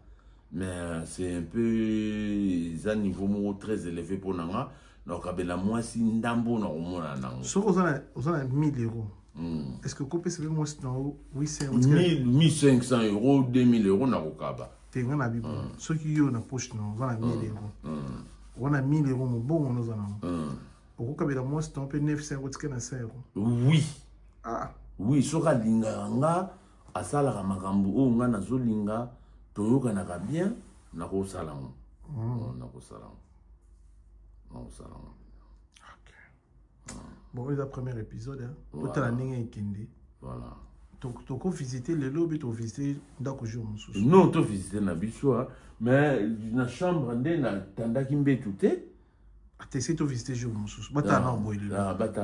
mais c'est un peu, eza niveau moko très élevé mpo na nga. Nakokabela mwasi ndambo na komona nango. Soki oza na 1000 euros, est ce que okopesa mpe mwasi na 800? 1500 euros, 2000 euros, nakokaba. Te, nga na bibo, soki yo na poche na oza na 1000 euros, wana 1000 euros mobongo noza nango, okokabela mwasi na mpe 900 euros, tika na 100 euros? Oui. Ah. Oui, soki alingaka nga, asalaka makambo oyo nga nazolinga, toyokanaka bien, nakosala ngo, nakosala ngo, nakosala ngo. Bon, eza premier épisode, totala ndenge ekende. Voilà. Tokovisite lelo mpe tovisite ndako jour mosusu. Non, tovisite na biso, mais na chambre nde natandaki mbetu te. Atese, tovisite jour mosusu, batala na boye lelo.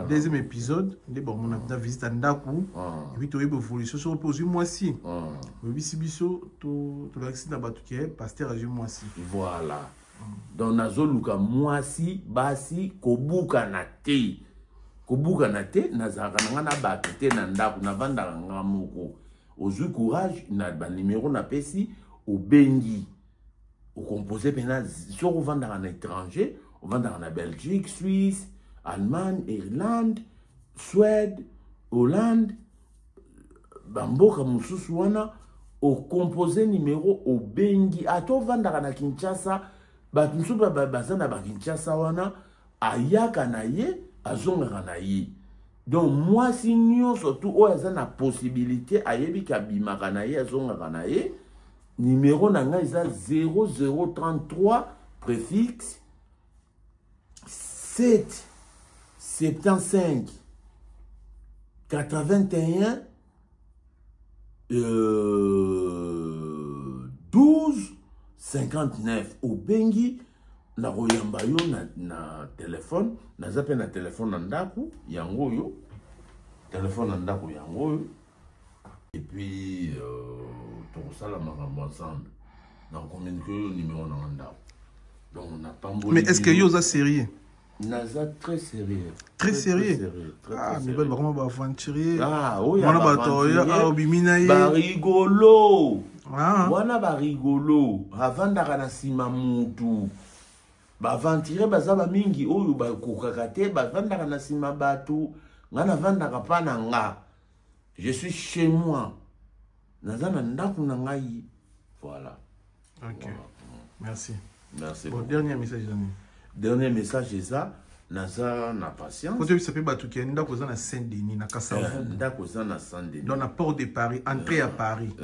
Deuxième épisode nde bamona na visite ya ndako, et puis toyebi évolution. Soki mpe ozwi mwasi, oyebisi biso, tolakisi na bato ke pasteur azwi mwasi. Voilà. Donc nazoluka mwasi, basi kobukana te, kobukana te. Nazalaka na nga na bato te na ndako, navandaka nga moko. Ozwi courage na banimero napesi, obengi, okompose mpena. Soki ovandaka na étranger, ovandaka na Belgique, Suisse, Allemagne, Irlande, Suède, Hollande, bamboka mosusu wana, okompose nimero, obengi. Ata ovandaka na Kinshasa, bato mosusu baza na bakinshasa wana, ayaka na ye, azongaka na ye. Donc mwasi nyonso tu oyo aza na possibilité, ayebi ke abimaka na ye, azongaka na ye, nimero na ngai eza 0033 préfixe 7 75 81 12 59. Obengi. Nakoyamba yo na, na telefone. Naza mpe na telefone na ndako yango oyo, telefone na ndako yango oyo. Et puis tokosala makambo ensemble. Nakokommunike yo numero na nga ndako. Donc napamboli. Mais est ce que yo oza sérieux? Naza très sérieux. Très sérieux. Sérieux, très, Ah, très mibali bakoma baaventurier. Ah, oyo mwana bato oyo baaventurier, obimi na ye. Barigolo. Ah. Wana barigolo avandaka na nsima mutu. Baaventurier baza bamingi oyo bakokaka te, bavandaka na nsima bato. Nga navandaka mpa na nga, je suis chez moi, naza na ndako na ngai, voilà. Ok. Voilà. Merci. Merci Bon, beaucoup. dernier message nani? Dernier message eza, naza na patience. Po toyebisa mpe bato ke ndako eza na Saint-Denis, na Kasavubu. Ndako eza na Saint-Denis. Donc na porte de Paris, entrée ya Paris.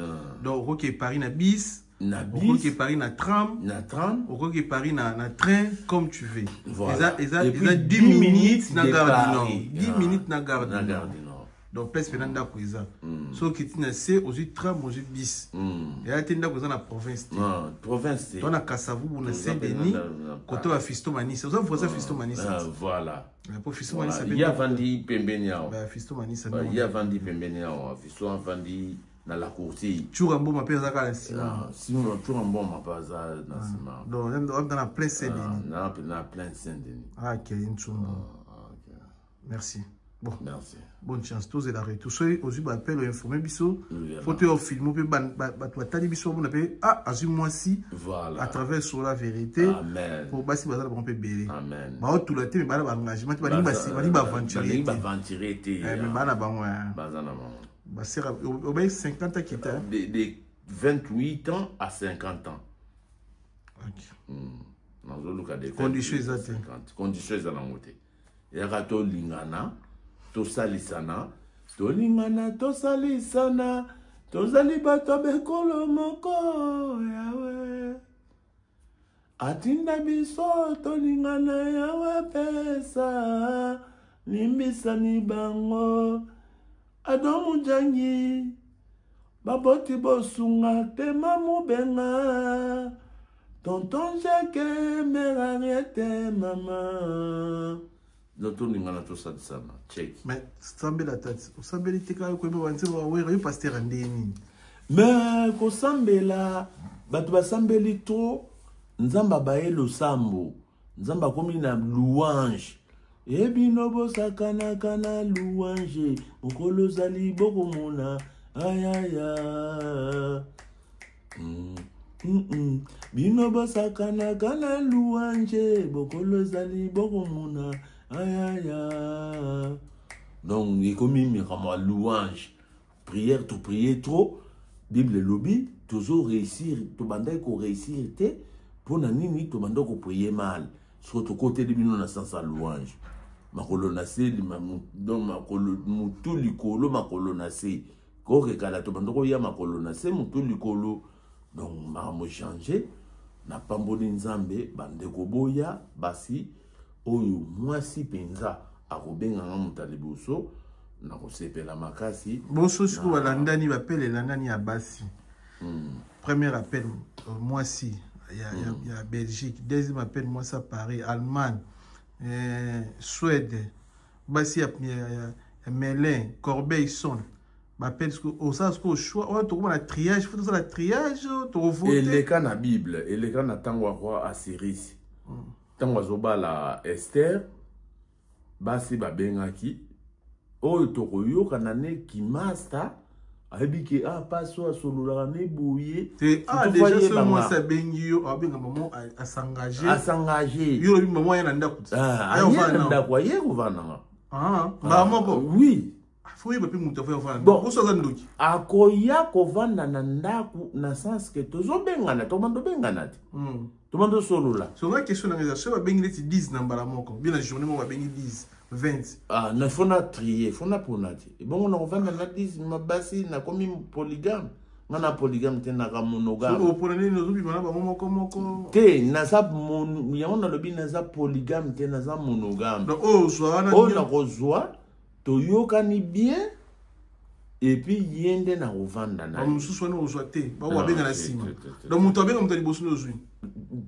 Donc okoki Paris na bis, Na okoki bis. Paris na tram, Na tram, okoki Paris na train, comme tu veux. Voilà. Eza Et puis, eza 10 10 minutes minutes na de gare du Nord. Paris. 10 Ah. minutes na gare Na du gare Nord. du Nord. Donc place mpe na ndako eza. Soki okiti na se, ozwi tram, ozwi bis. Eya te ndako eza na province te. Non, province te. To na Kasavubu, na Toza Saint-Denis, mpe na kote ya Fiston Manisa. Oza voisin Fiston Manisa. Ah, voilà. Po Fiston Voilà. Manisa mpe Ye avandi pembeni awa. Ba Fiston Manisa Ba, nde ye avandi pembeni awa. Fiston avandi na la courtille. Tshoura Mboma mpe aza kaka na nsima. Ah, sinon Tshoura Mboma mpe aza na nsima. Donc oza na plein Saint-Denis. Ah, na plein Saint-Denis. Ah, ok, Ntsumbu. Ah, ok. Merci. Bon. Merci. Bonne chance. Tozela retour. Soki ozwi baappel, oinforme biso. Voilà. Fo toya ofilme mpe bato batali biso, bamona mpe ah, azwi mwasi Voilà. à travers sur la vérité. Amen. Po basi baza na bango mpe ebele. Amen. Baotula te, me bana baengagement te, balingi balingi baaventurier balingi te. baaventurier te. Eh, mais bana bango eh. Baza na bango. Basera obai 50 akita. De 28 ans à 50 ans. Ok. Nazoluka de Condition 28 eza à te. 50. Condition eza nango te. Eyaka tolingana, tosalisana, tolingana, tosalisana, tozali bato ya bekolo moko. Yawe atinda biso tolingana. Yawe pesa limbisani bango. Adomu jangi baboti bosunga tema mobenga tonton Jacques, mère Ariete, mama. Donc tolingana, tosalisana, check. Mais sambela tati, osambeli te kaka koyeba banzembo bawera yo, pasteur ya ndenge nini? Me kosambela, bato basambeli trop. Nzambe abaye losambo, Nzambe akomi na louange. Ebino bosakanaka na louange, mokolo ozali bokomona ayaya. Bino bosakanaka na louange, bokolo ezali bokomona ayaya. Donc ekomi makambo ya louange, prière. Toprier trop, Bible elobi tozo réussir, tobandaki koréussir te. Mpo na nini? Tobandaki koprier mal. Soki tokoteli bino na sens ya louange, makolo na se, donc makolo motu likolo, makolo na se. Kokekala tobanda koya makolo na se, motu likolo. Donc makambo change. Napamboli Nzambe. Bandeko boya basi oyo, mwasi mpenza akobenganga moto ya liboso, nakosepela makasi. Bonso sikoyo balandani, baappel elandani ya basi. Premier appel, mwasi ya Belgique. Deuxième appel, mwasi ya Paris, Allemagne, Suède, basi ya Melun, Corbeil Son. Baappel sikoyo, osala sikoyo choix oyo tokoma na triage, fo tosala triage, tokovote. Eleka na Bible, eleka na ntango ya roi Asiris, ntango azobala Ester. Basi babengaki oyo tokoyokana ne kimasta, ayebi ke ah, pasi oyo asololaka ne boye. Te, ah, Surtout déjà faut soki ayebanga. Mwasi abengi yo, abenga mamo, asengage. Asengage. Yo olobi mamo aya na ndako te. Ah, Aya aye ovanda na na ndako, aye kovandanga. Ah, mbala moko. Oui. Fo oyeba mpe moto afoya ovanda. Bon. Oso aza ndoki. Akoya kovanda na ndako na sens ke tozobengana, tobanda obengana te, tobanda osolola. So nga question nanga eza, soki babengi neti 10 na mbala moko, bien na journée moko babengi 10, 20? Ah, na fo na trier, fo na pona te. Ebongo na kovanda na 10 mabasi, nakomi polygame. Nga na polygame te, naka monogame. Soki opona nini, ozobima na bango moko moko? Te, naza yango nalobi, naza polygame te, naza monogame. Donc oyo ozwa wana Oyo nakozwa, toyokani bien. Et puis ye nde nakovanda na ye. Mosusu wana ozwa te, bao babenga na nsima. Donc moto abenga moto ya liboso nde ozwi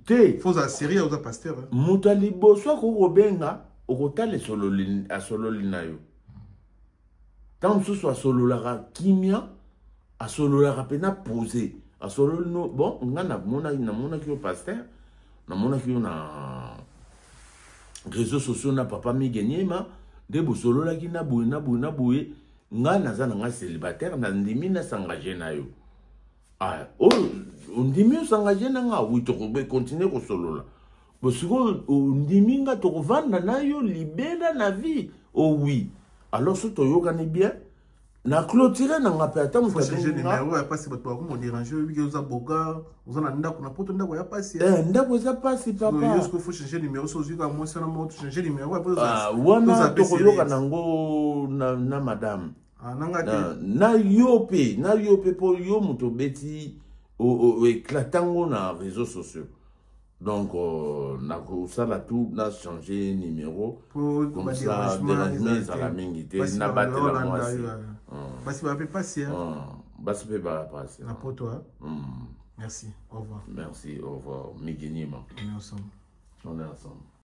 te. Faut ozala série, oza pasteur. Moto ya liboso akoki kobenga, okotala asololi na yo. Ntango mosusu asololaka kimia, asololaka mpena pose, asololi no. Bon, nga namonaki yo pasteur, namonaki yo na réseaux sociaux na papa Mige Niema, nde bosololaki na boye na boye na boye. Nga naza na nga célibataire, nandimi nasengage na yo. Ah, oyo ondimi osengage na nga, oui, tokocontinue kosolola. Bo sikoyo ondimi nga tokovanda na yo libela na vie? Oh oui. Alors so toyokani bien, na clôture na nga mpe ata moto abengi nga pasi, bato bakoma déranger. Oyebi oza boga, oza na ndako na poto, ndako ya pasi. Ndako eza pasi, papa. Yo sikoyo faut changer numéro. So ozwi kaka mwasi wana moko, changer numéro. Wana tokoyoka nango na madame. Nanga te. Na yo mpe, na yo mpe, mpo yo moto obeti oéclatango na réseaux sociaux. Donc nakosala tout na changer numéro, comme ça dérangement ezala mingi te, nabatela mwasi. Basi bape pasi. Basi mpe baa pasi. Na poto. Merci, au revoir. Merci, au revoir, Miginima. On est ensemble. On est ensemble.